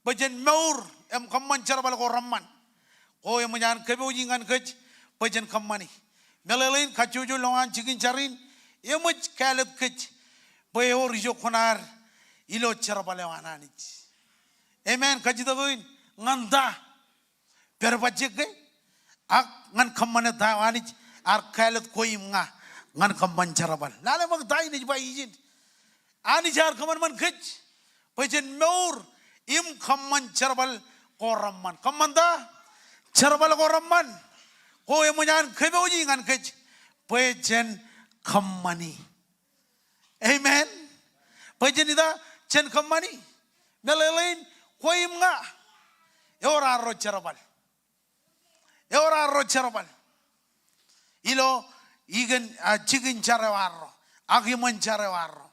bwe jen mour im kōṃṃan jerbal ko reṃṃan. Ko eṃōj an kōpooji ñan kōj bwe jen kōṃṃani. Meḷeḷein, kajjojo ilowaan jikin jar in eṃōj kāālōt kōj bwe ewōr ijo kuṇaad ilo jerbal eo an Anij. Amen. Kajjitōk in, ñan ta? Pād bajjek ke? Ak ñan kōṃṃane ta eo Anij ear kāālōt kwe im ña ñan kōṃṃan jerbal. Lale ṃōk ta in ej ba ijin. Anij ear kōṃanṃan kōj bwe jen mour im kōṃṃan jerbal ko reṃṃan. Kōṃṃan ta? Jerbal ko reṃṃan. Ko eṃōj an kōpooji ñan kōj bwe jen kōṃṃani. Amen. Bwe jen ita? jān kōṃṃani. Meḷeḷein, kwe im ña ewōr arro jerbal. Ewōr arro jerbal ilo ikin, a, jikin jar eo arro ak iṃōn jar eo arro.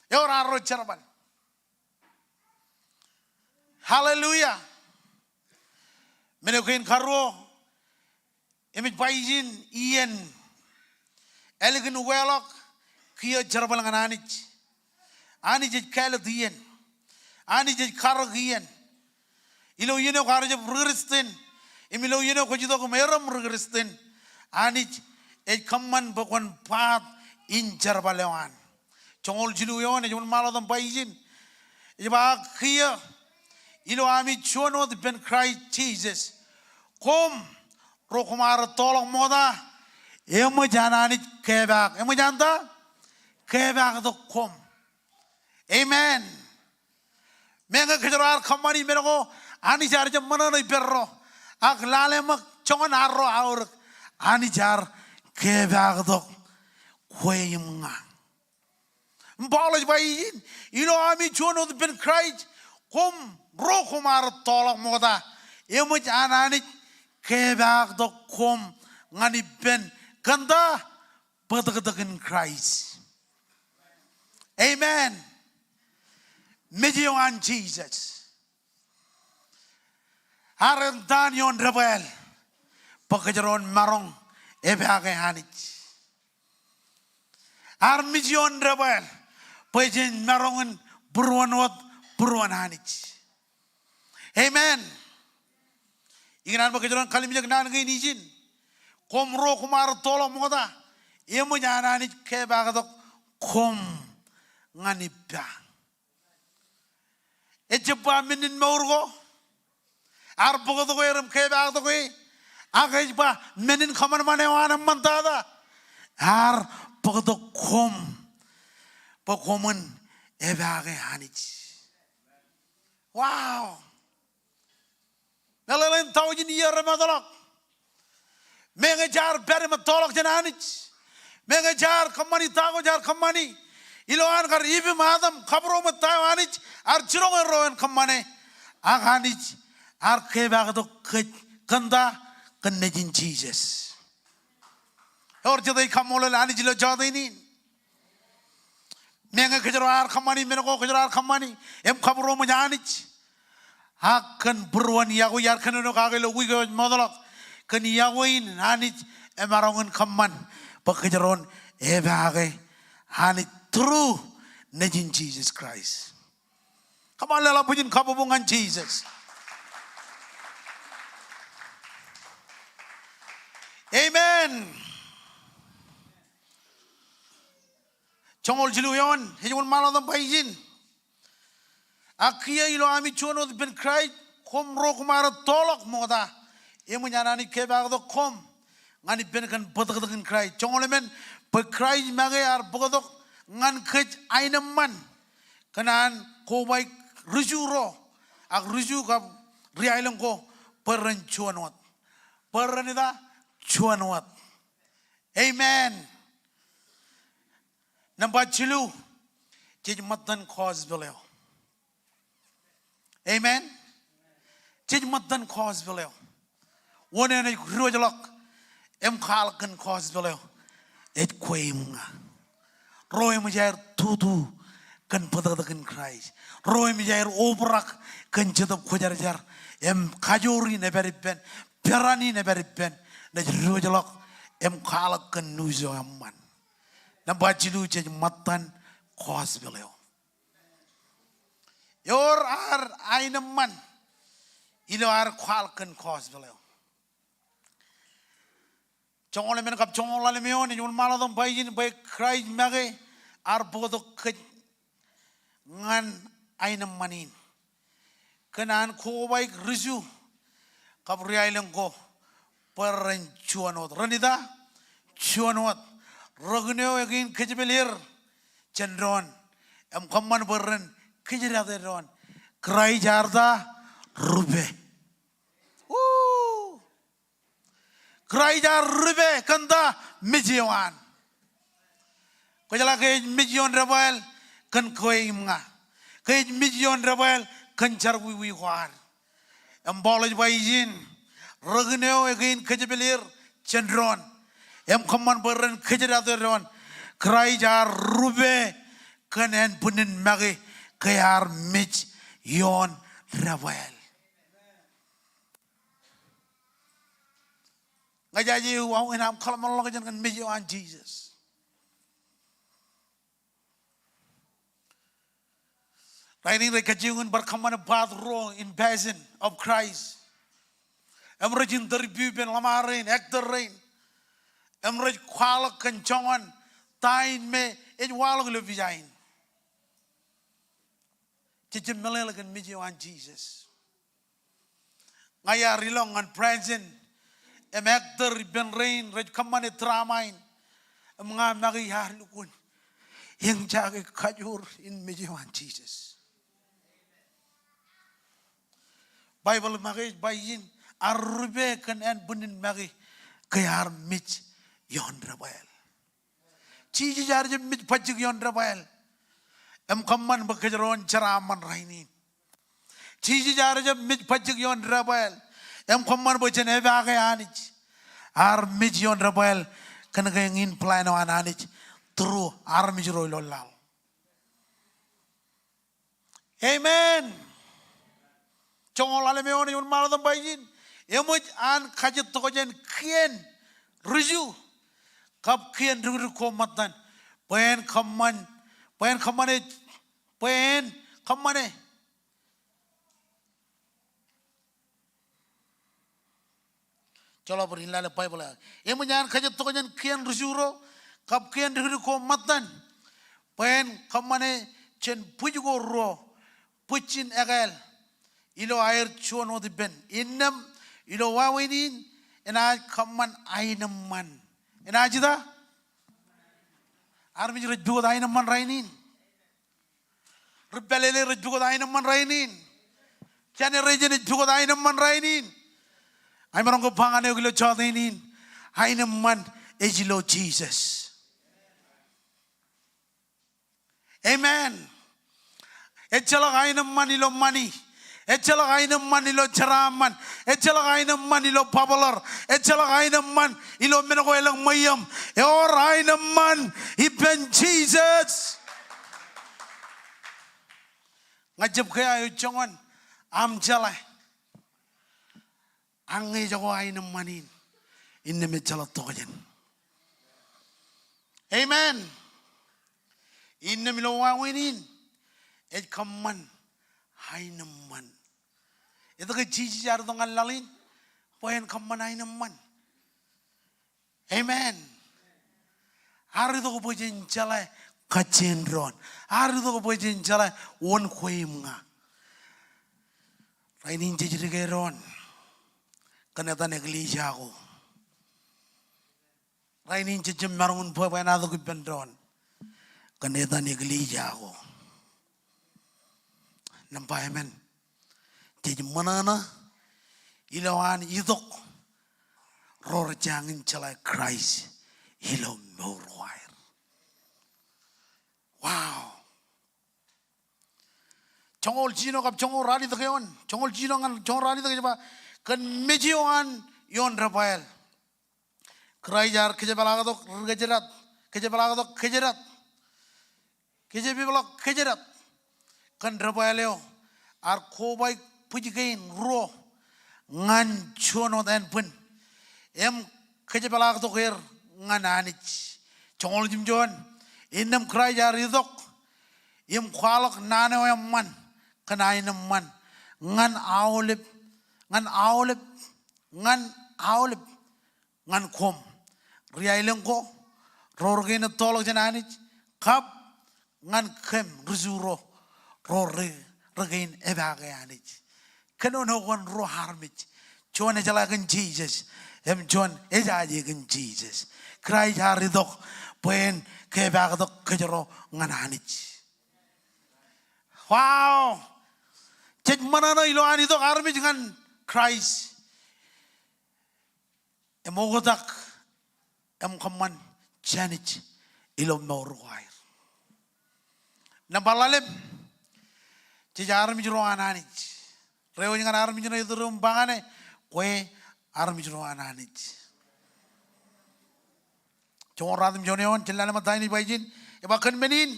Ewōr arro jerbal. Hallelujah. Men eo kein karuo, im ej ba ijin iien. Ālikin ukeḷọk kiiō jerbal ñan Anij. Anij ej kāālōt iien. Anij ej karōk iien. Ilo iien eo kwaar jab ri-Kristian im ilo iien eo kwōj itok im erom ri-Kristian, Anij ej kōṃṃan bwe kwōn part in jerbal eo an. Joñoul jilu eoon ej wōnṃaanḷọk im ba ijin. Ej ba, ak kiiō ilo ami juon wōt ippān Kraist Jisōs, koṃ ro koṃ ar ettoḷọk ṃokta, eṃōj an Anij kepaak. Eṃōj an ta? Kepaaktok koṃ. Amen. Meñe kōjro ar kōṃṃani men ko, Anij ear jab ṃōṇōṇō ippārro ak lale ṃōk joñan arro aorōk. Anij ear kepaaktok kwe im ña. Im Paul ej ba ijin, ilo ami juon wōt ippān Kraist, koṃ ro koṃ ar ettoḷọk ṃokta, eṃōj an Anij kepaaktok koṃ ñan ippān kōn ta? Bōtōktōkin Kraist. Amen. Mej eo an Jisōs. Ear eñtaan ioon debwāāl bwe kōjro en maroñ epaake Anij. Ear mej ioon debwāāl bwe jen maroñ in būruon wōt būruon Anij. Amen. Ikōṇaan bwe kōjro en kalimjek naan kein ijin. Koṃ ro koṃ ar ettoḷọk ṃokta, eṃōj an Anij kepaaktok koṃ ñan ippa. Ejjab ba men in mour ko ear bōktok er im kepaaktok e, ak ej ba men in kōṃanṃan eo an eṃṃantata ear bōktok koṃ bwe koṃwin epaake Anij. Wow. Meḷeḷein taujin iiō remootḷọk, meñe jaar pād im ettoḷọk jān Anij, meñe jaar kōṃṃani ta ko jaar kōṃṃani, ilowaan kar Iv im Adam, kabūroṃōj ta eo Anij ear jiroñ erro en kōṃṃane, ak Anij ear kepaaktok kōj kōn ta? Kōn Nejin Jisōs. Ewōr jet ej kaṃṃoolol Anij ilo jota in in. Meñe kōjro ar kōṃṃani men ko kōjro ar kōṃṃani im kabūroṃōj Anij, ak kōn būruon iọkwe, iar kōnono kake ilo wiik eo ej mootḷọk, kōn iọkwe in Anij emaroñ in kōṃṃan bwe kōjro en epaake Anij through Nejin Jisōs Kraist. Come on, leḷọk bwijin kabbokbok ñan Jisōs. Amen. Joñoul jilu eoon ej wōnṃaanḷọk im ba ijin. Ak kiiō ilo ami juon wōt ippān Kraist, koṃ ro koṃ ar ettoḷọk ṃokta, eṃōj an Anij kepaaktok koṃ ñan ippān kōn bōtōktōkin Kraist. Joñoul emān, bwe Kraist make ear bōktok ñan kōj aenōṃṃan kōn an kobaik ri-Ju ro ak ri-Ju kab ri-aelōñ ko bwe ren juon wōt. Bwe ren ita? Juon wōt. Amen. Nōṃba jilu, jej ṃōttan gospel eo. Amen. Jej ṃōttan gospel eo. Wōn eṇ ej diwōjḷọk im kwaḷọk kōn gospel eo? Ej kwe im ña. Ro eṃōj aer tutu kōn bōtōktōkin Kraist. Ro eṃōj aer obrak kōn Jetōb Kwōjarjar im kajoor in epād ippān, peran in epād ippān, ṇe ej diwōjḷọk im kwaḷọk kōn news eo eṃṃan. Nōṃba jilu, jej ṃōttan gospel eo. Ewōr ad aenōṃṃan ilo ad kwaḷọk kōn gospel eo. Joñoul emān kab joñoul ḷalem eoon ej wōnṃaanḷọk im ba ijin bwe Kraist make ear bōktok kōj ñan aenōṃṃan in kōn an kobaik ri-Ju kab ri-aelōñ ko bwe ren juon wōt. Ren ita? Juon wōt. Rōkin eo ekein kōjepel er jān doon im kōṃṃan bwe ren kōjdate doon, Kraist ear ta? Rupe. Woo! Kraist ear rupe kōn ta? Mej eo an. Kwōjeḷā ke ej mej ioon debwāāl kōn kwe im ña. Ke ej mej ioon debwāāl kōn jerọwiwi ko ad. Im Paul ej ba ijin, rōkin eo ekein kōjepel er jān doon im kōṃṃan bwe ren kōjdat doon. Kraist ear rupe kōn ānbwinnin make ke ear mej ioon debwāāl. Ña jaje wāween aṃ kōḷmānḷọkjeṇ kōn mej eo an Jisōs. Rainin rej kajjioñ in bar kōṃṃane part ruo in Passion of Christ. Im rej interview ippān ḷōṃaro rein, actor rein. Im rej kwaḷọk kōn joñan ta in me ej waḷọk ilo pija in. Jej jab meḷeḷe kōn mej eo an Jisōs. Ña iar ilọk ñan Branson im actor ippān rein rej kōṃṃane drama in. Im ña make iar lukkuun eñjake kajoor in mej eo an Jisōs. Baibōḷ make ej ba ijin, ear rupe kōn ānbwinnin make ke ear mej ioon debwāāl. Jisōs ear jab mej bajjek ioon debwāāl im kōṃṃan bwe kōjro en jeraaṃṃan rainin. Jisōs ear jab mej bajjek ioon debwāāl im kōṃṃan bwe jen epaake Anij. Ear mej ioon debwāāl kōn ke eñin plan eo an Anij through armej ro ilo laḷ. Amen. Joñoul ḷalem eoon ej wōnṃaanḷọk im ba ijin, eṃōj an kajettok jān kien ri-Ju kab kien dikdik ko ṃōttan, bwe en kōṃṃan, bwe en kōṃṃane, bwe en kōṃṃane Joḷọk bōd in lale Baibōḷ eo. Eṃōj an kajettok jān kien ri-Ju ro kab kien dikdik ko ṃōttan, bwe en kōṃṃane jān bwij ko ruo bwijin ekāāl ilo aer juon wōt ippān. Innām ilo wāween in enaaj kōṃṃan aenōṃṃan. Enaaj ita? Armej rej pukot aenōṃṃan rainin. Ri-pālele rej pukot aenōṃṃan rainin. Generation ej pukot aenōṃṃan rainin. Ak imaroñ ke ba ñan eok ilo jota in, aenōṃṃan ej ilo Jisōs. Amen. Ejjeḷọk aenōṃṃan ilo ṃani. Ejjeḷọk aenōṃṃan ilo jeraaṃṃan. Ejjeḷọk aenōṃṃan ilo popular. Ejjeḷọk aenōṃṃan ilo men ko elōñ ṃweiōṃ. Ewōr aenōṃṃan ippān Jisōs. Ña jab kea eo joñan aṃ jeḷā ak ñe ejako aenōṃṃan in, innām ejjeḷọk tokjān. Amen. Innām ilo wāween in ej kōṃṃan aenōṃṃan. Etke Jisōs ear itok ñan laḷ in? Bwe en kōṃṃan aenōṃṃan. Amen. Ear itok bwe jen jeḷā kajjien doon. Ear itok bwe jen jeḷā wōn kwe im ña. Rainin jej dike doon kōn etan eklejia ko. Rainin jej jab maroñ in bwebwenato ippān doon kōn etan eklejia ko. Nōṃba emān, jej ṃōṇōṇō ilowaan itok ro rej jañin jeḷā Kraist ilo mour ko aer. Wow. Joñoul jiljino kab joñoul ralitōk eoon, joñoul jiljino ñan joñoul ralitōk ej ba, kōn mej eo an ioon debwāāl. Kraist ear kōjepḷaaktok ri kōjdat, kōjepḷaaktok kōjdat, kōjepḷaaktok kōjdat kōn debwāāl eo, ear kobaik bwij kein ruo ñan juon wōt ānbwin im kōjepḷaaktok er ñan Anij. Joñoul jimjuon, innām Kraist ear itok im kwaḷọk naan eo eṃṃan kōn aenōṃṃan ñan aolep, ñan aolep, ñan aolep, ñan koṃ ri aelōñ ko, ro ri kein ettoḷọk jān Anij, kab ñan kōm ri-Ju ro, ro ri, ri kein epaake Anij. Kōnono kōn ruo armej. Juon ejeḷā kōn Jisōs im juon ejaje kōn Jisōs. Kraist ear itok bwe en kepaaktok kōjro ñan Anij. Wow. Jej ṃōṇōṇō ilowaan itok armej ñan Kraist im oktak im kōṃṃan jānij ilo mour ko aer. Nōṃba ḷalem, Jej armej ro an Anij. Reiwōj ñan armej ṇe iturūṃ ba ñane, kwe armej ro an Anij. Joñoul ruatimjuon eoon, jen lale ṃōttan in ij ba ijin, ej ba kōn men in,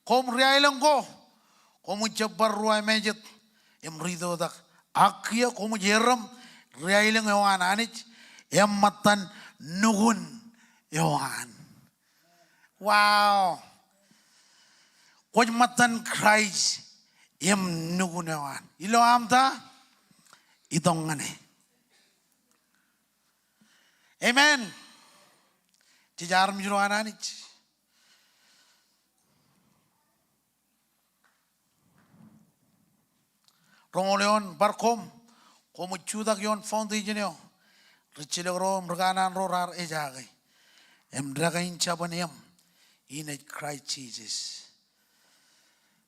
koṃ ri aelōñ ko, koṃij jab bar ruwamāejet im ri-itoitak. Ak kiiō koṃij errōm ri aelōñ eo an Anij, im ṃōttan nukun eo an. Wow. Kwōj ṃōttan Kraist im nukun eo an. Ilo aṃ ta? Itok ñan e. Amen. Jej armej ro an Anij. Roñoul eoon, bar koṃ, koṃij jutak ioon foundation eo, rijjelōk ro im rikanaan ro raar ejaake, im dākin jabōn eṃ, in ej Kraist Jisōs.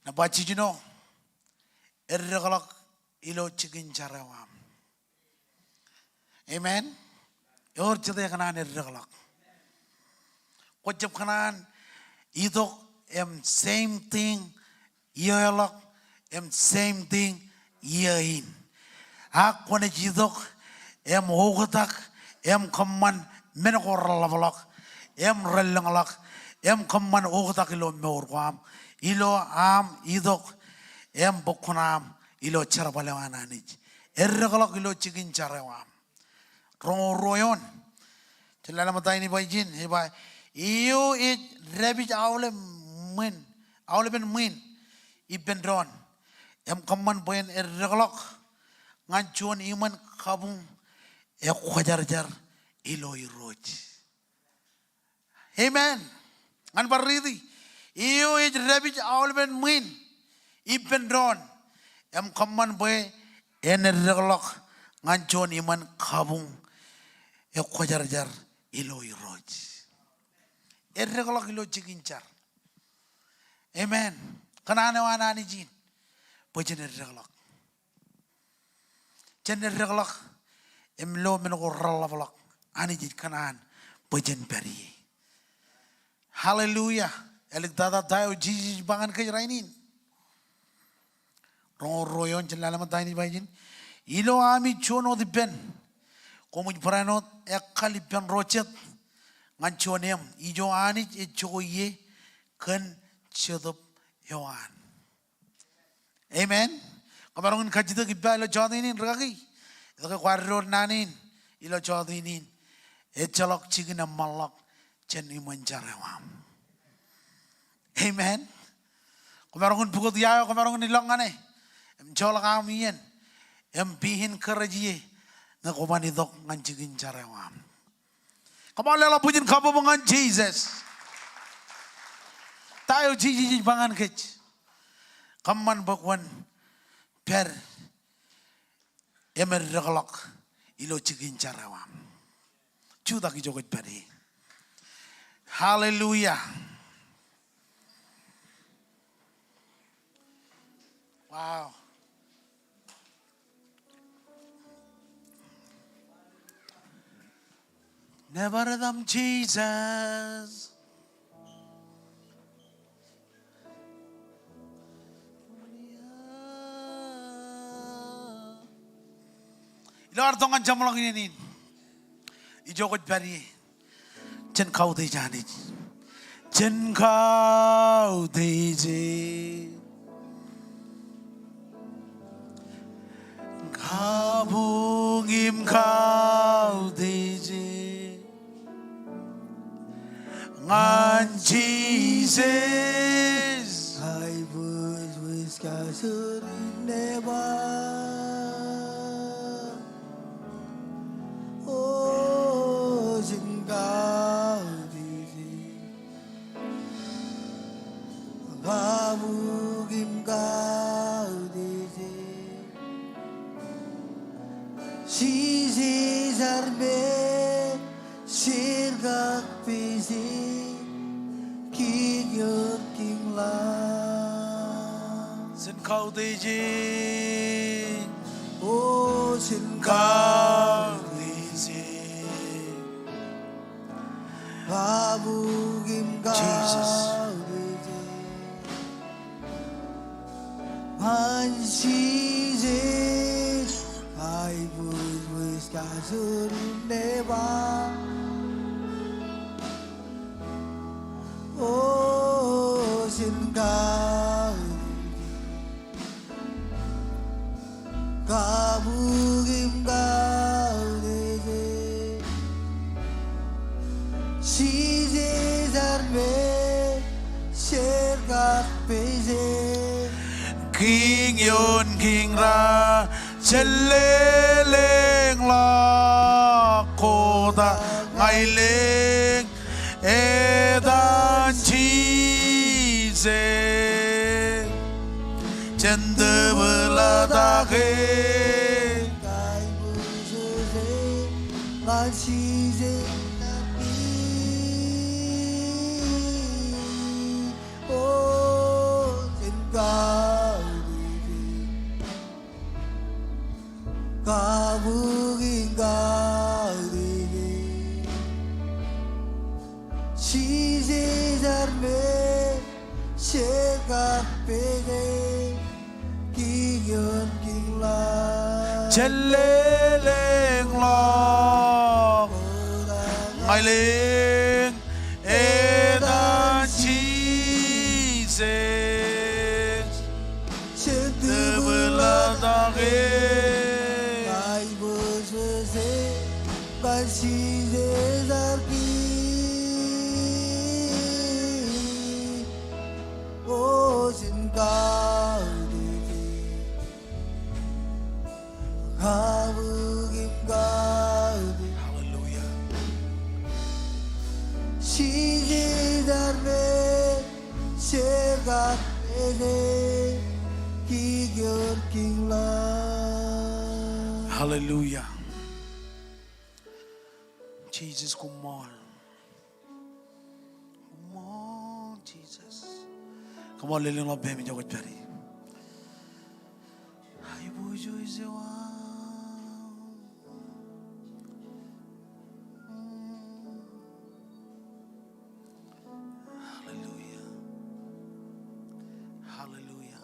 Nōṃba jiljino, eddekḷọk ilo jikin jar eo aṃ. Amen. Ewōr jet ekōṇaan eddekḷọk. Kwō jab kōṇaan itok im same thing iiō ḷọk im same thing iiō in. Ak kwōnaaj itok im oktak im kōṃṃan men ko reḷapḷọk im relōñḷọk im kōṃṃan oktak ilo mour ko aṃ, ilo aṃ itok im bōk kuṇaaṃ ilo jerbal eo an Anij. Eddekḷọk ilo jikin jar eo aṃ. Roñoul ruo eoon. Jen lale ṃōttan in ij ba ijin, ej ba, eo ej dāpij aolep ṃwiin, aolepen ṃwiin ippān doon, im kōṃṃan bwe en eddekḷọk ñan juon iṃōn kabuñ ekwōjarjar ilo Irooj. Amen. Ñan bar riiti. Eo ej dāpij aolepen ṃwiin ippān doon, im kōṃṃan bwe en eddekḷọk ñan juon iṃōn kabuñ ekwōjarjar ilo Irooj. Eddekḷọk ilo jikin jar. Amen. Kōṇaan eo an Anij in bwe jen eddekḷọk. Jen eddekḷọk im lo men ko reḷapḷọk. Anij ej kōṇaan bwe jen pād ie. Hallelujah. Āliktata, ta eo Jisōs ej ba ñan kōj rainin? Roñoul ruo eoon, jen lale ṃōttan in ij ba ijin. Ilo ami juon wōt ippān, koṃij barāinwōt ekkal ippān ro jet ñan juon eṃ. Ijo Anij ej jokwe ie kōn Jetōb eo an. Amen. Kwōmaroñ in kajjitōk ippa ilo jota in, rikaki? Etke kwaar door naan in ilo jota in? Ejjeḷọk jikin eṃṃanḷọk jān iṃōn jar eo aṃ. Amen. Kwōmaroñ in pukot ia eo kwōmaroñ in ilọk ñan e im joḷọk aṃ iien im be encouraged ie ñe kwōban itok ñan jikin jar eo aṃ. Come on, leḷọk bwijin kabbokbok ñan Jisōs. Ta eo Jisōs ej ba ñan kōj? Kōṃṃan bwe kwōn pād im eddekḷọk ilo jikin jar eo aṃ. Jutak ijo kwōj pād ie. Hallelujah. Wow. Nōbar etaṃ Jisōs. Ilo ad tok ñan jeṃḷọk iien in, ijo kwōj pād ie. Jen kautiej Anij. Jen kautiej e. Kabuñ im kautiej e ñan Jisōs. Aiboojoj kasoor in nōbar. O jen kautiej e. Kabuñ im kautiej e. Jisōs armej, jen kakpeje, Kiiñ eo Kiiñḷọk. Jen kautiej e. O jen kautiej e. Kabuñ im kautiej e. Jesus. Jisōs, aiboojoj kajoor im nōbar. O jen kautiej, kabuik im kautiej. Jisōs armej, jen kar peje. Kiiñ ioon kiiñ ro, jen lelōñḷọk kotak ña ilōñ etan Jisōs. Jen tōpar ḷọk e. Ñan Jisōs. O jen kautiej, kabuik im kautiej. Jisōs armej, jen kar peje. Kiiñ ioon kiiñ ḷọk. Jen lelōñḷọk ña ilōñ etan Jisōs. Jen tōpar ḷọk e. Aiboojoj ñan Jisōs ar Kiiñ. O jen kautiej, kabuik im kautiej. Hallelujah. Jisōs armej, jen kar peje. Kiiñ ioon kiiñ ḷọk. Hallelujah. Jisōs, koṃṃool. Koṃṃool, Jisōs. Koṃṃool, lelōñḷọk peiṃ ijo kwōj pād ie. Aiboojoj eo aṃ. Hallelujah. Hallelujah.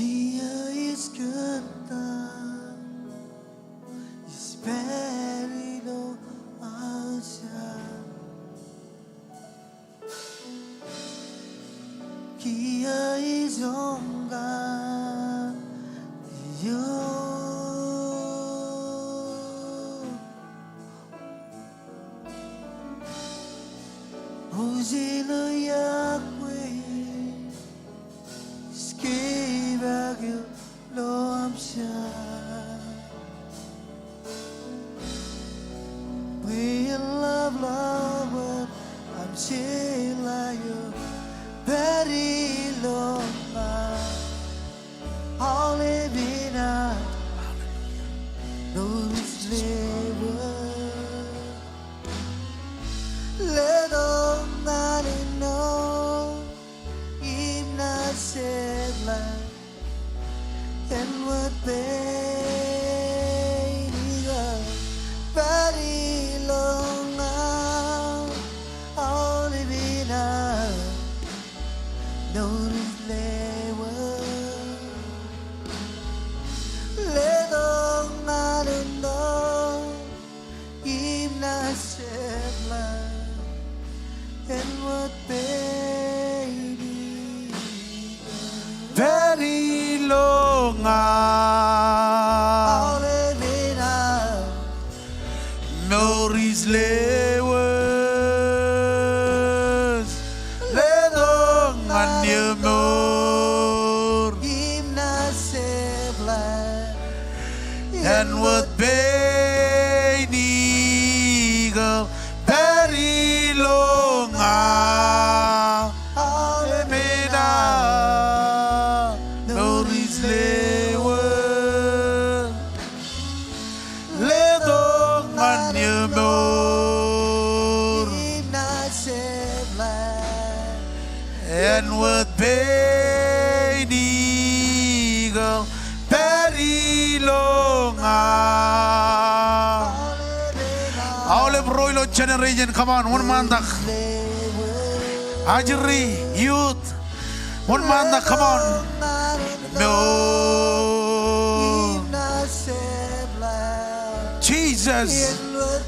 Kiiō ij kōttar, ij pād ilo aō jar. Kiiō ij oñkar ijo. Uji ilo iọkwe, ij kōibaik ilo aṃ jar. Bwe en lọpḷọk wōt aṃ jeḷā eo pād ilo ṃaan. Aolep in aṃ notice leewōt. Letok ñan ennọ im naaj jeḷā. Āinwōt pein ikōṇaan pād ilo ña, aolep in aṃ notice leewōt. Letok ñan ennọ im naaj jeḷā. Āinwōt pein ikōṇaan. ña. Aolep inaaj mour ij lewōj, letok ñan eō mour. Im naaj jepḷaak āinwōt pein eagle pād ilo ña. Aolep inaaj mour ij lewōj, letok ñan eō mour. Im naaj jepḷaak āinwōt pein eagle pād ilo ña. Aolep ro ilo generation, come on, wōnṃaantak. Ajri, youth, wōnṃaantak, come on. Mour. Jesus.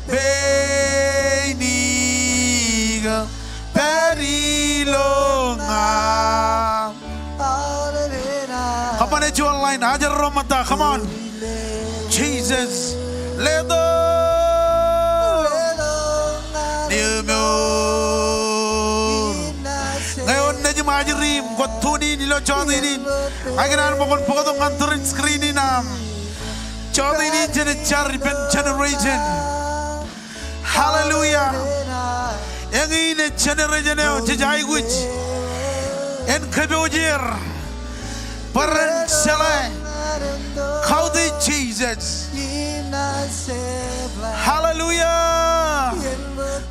Pein eagle pād ilo ña. Come on, ej juon line, ajri ro ṃōtta, come on. Jesus, letok ñan eō mour. Ñe wōn nejūṃ ajri im kwōj tune in ilo jota in, ikōṇaan bwe kwōn bōktok ñan tūrin screen in aṃ. Jota in ej jen jar ippān generation. Hallelujah. Eñin ej generation eo jej aikuj en kōpooje er bwe ren jeḷā kautiej Jesus. Hallelujah.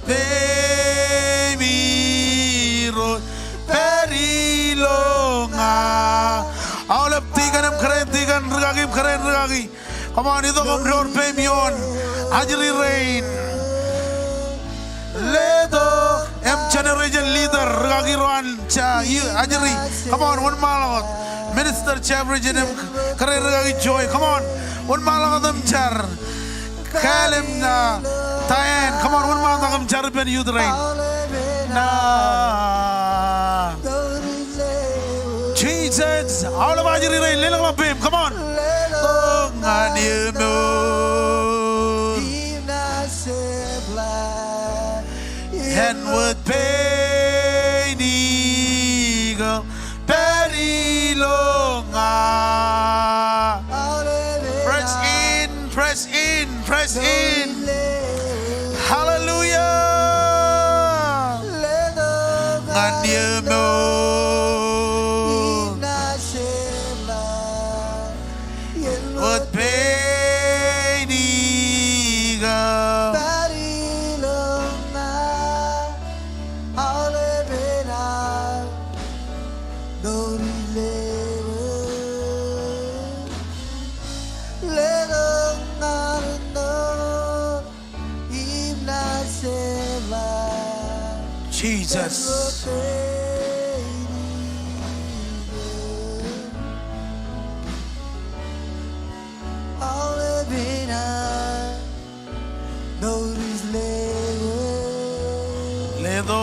Pein Irooj pād ilo ña. Aolep tikōn im kōrā in tikōn, rūkaki im kōrā in rūkaki. Come on, itok im door peiṃ ioon ajri rein. Letok im generation leader, rūkaki ro an ja, ajri. Come on, wōnṃaanḷọk wōt. Minister Jeffrey im kōrā in rūkaki Joy. Come on, wōnṃaanḷọk wōt im jar. Kāāl im Diane. Come on, wōnṃaantak im jar ippān youth rein. Na. Jesus, aolep ajri rein, leḷọk ḷọk peiṃ, come on. Letok ñan eō mour. Āinwōt pein eagle pād ilo ña. Press in, press in, press in. Hallelujah. Ñan eō mour. Āinwōt pein eagle. Jesus. Letok.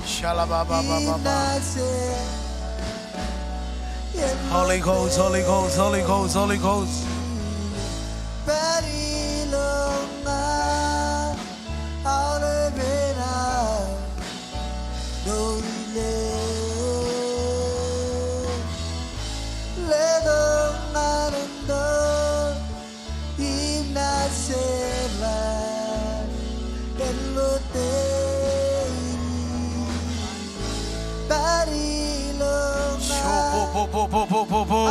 Shalababababa. Holy Ghost, Holy Ghost, Holy Ghost, Holy Ghost. Sho, po, po, po.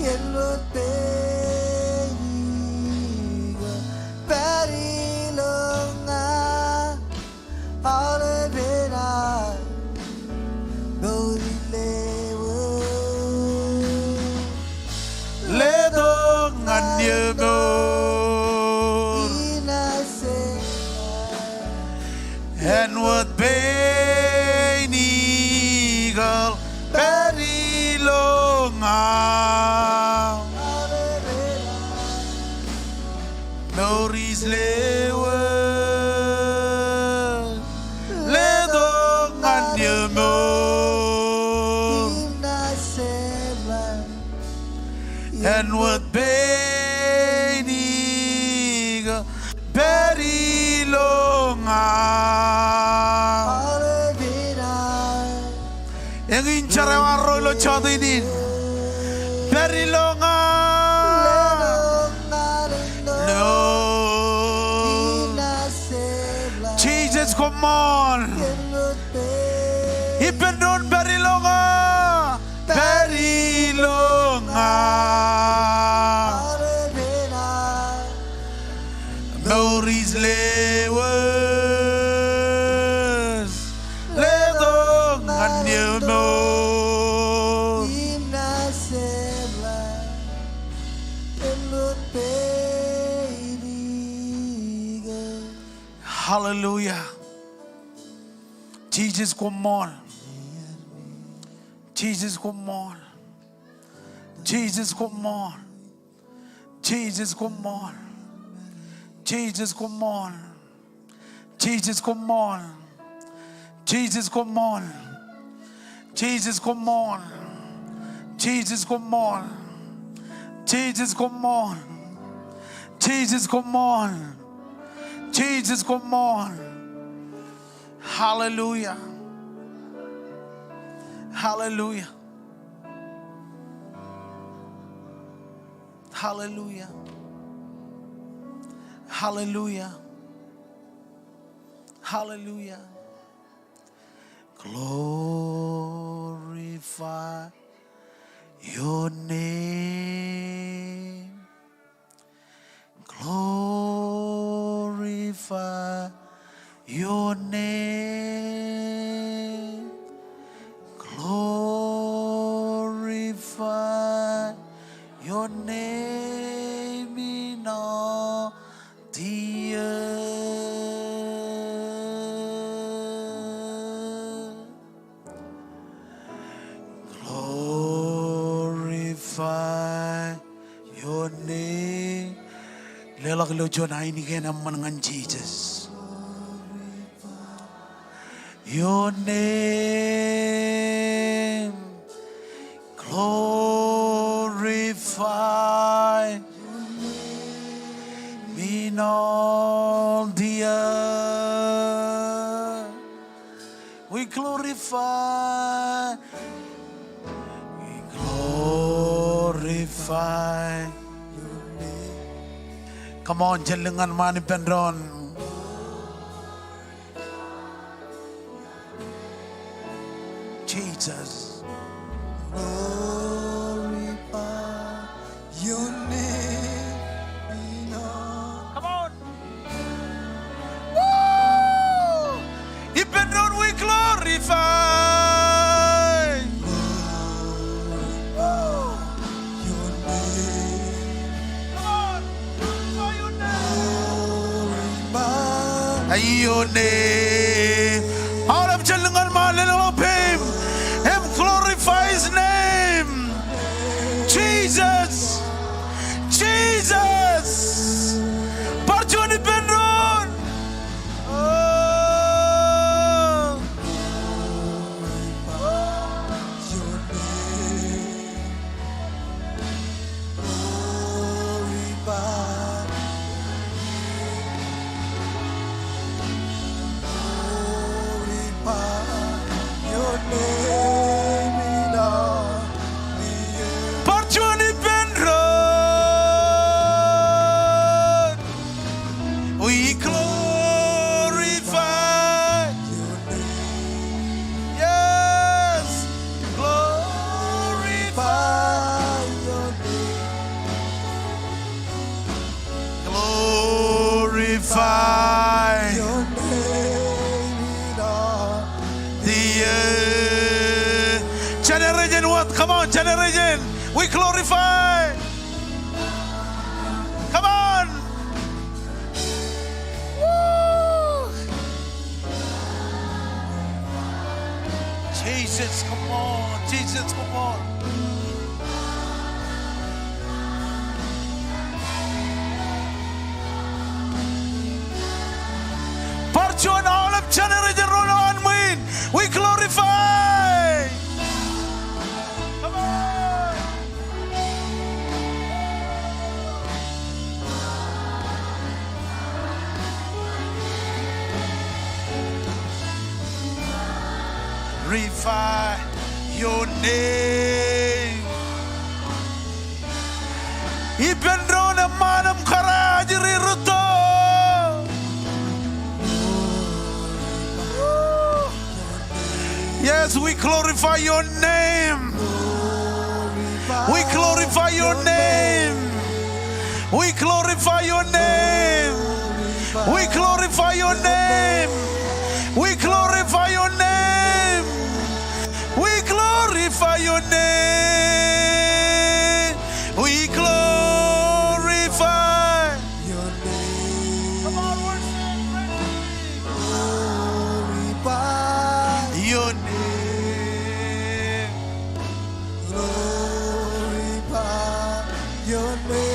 Āinwōt peinikō pād ilo ña, aolepān aō mour ej lewōj. Letok ñan eṃour. Āinwōt peinikō pād ilo ña, mour ej lewōj. Letok ñan eṃour. Āinwōt peinikō pād ilo ña. Eñin jar eo arro ilo jota in. Pād ilo ña. Lord. Jisōs, koṃṃool. Ippān doon, pād ilo ña. Pād ilo ña. Mour ej lewōj. Letok ñan eṃour. Hallelujah. Jisōs, koṃṃool. Jisōs, koṃṃool. Jisōs, koṃṃool. Jisōs, koṃṃool. Jisōs, koṃṃool. Jisōs, koṃṃool. Hallelujah. Hallelujah. Hallelujah. Hallelujah. Hallelujah. Glorify your name. Glorify your name. Glorify your name in all the earth. Glorify your name. Leḷọk ilo juon ainikien eṃṃan ñan Jisōs. Your name, glorify in all the earth. We glorify, we glorify your name. Come on, jān lōñ ñan ṃaan ippān doon. Jesus. Glorify your name. Come on. Woo! Ippān doon, we glorify. Glorify your name. Come on. Glorify your name. Glorify your name. Aolep jān lōñ ñan ṃaan, leḷọk peiṃ im glorify his name. Jesus. Jesus. Bar juon ippān doon. Oh. Bar juon ippān doon. Glorify your name in all the earth. Generation, what? Come on, generation. We glorify. Come on. Woo. Jesus, come on. Jesus, come on. Bar juon aolep generation ro ilo an ṃwiin. We glorify. Come on. Glorify your name. Ippān doon eṃṃaan im kōrā ajri rūtto. Yes, we glorify your name. We glorify your name. We glorify your name. We glorify your name. We glorify your name. We glorify your name. We glorify your name. Come on, worship. Glorify your name. Glorify your name.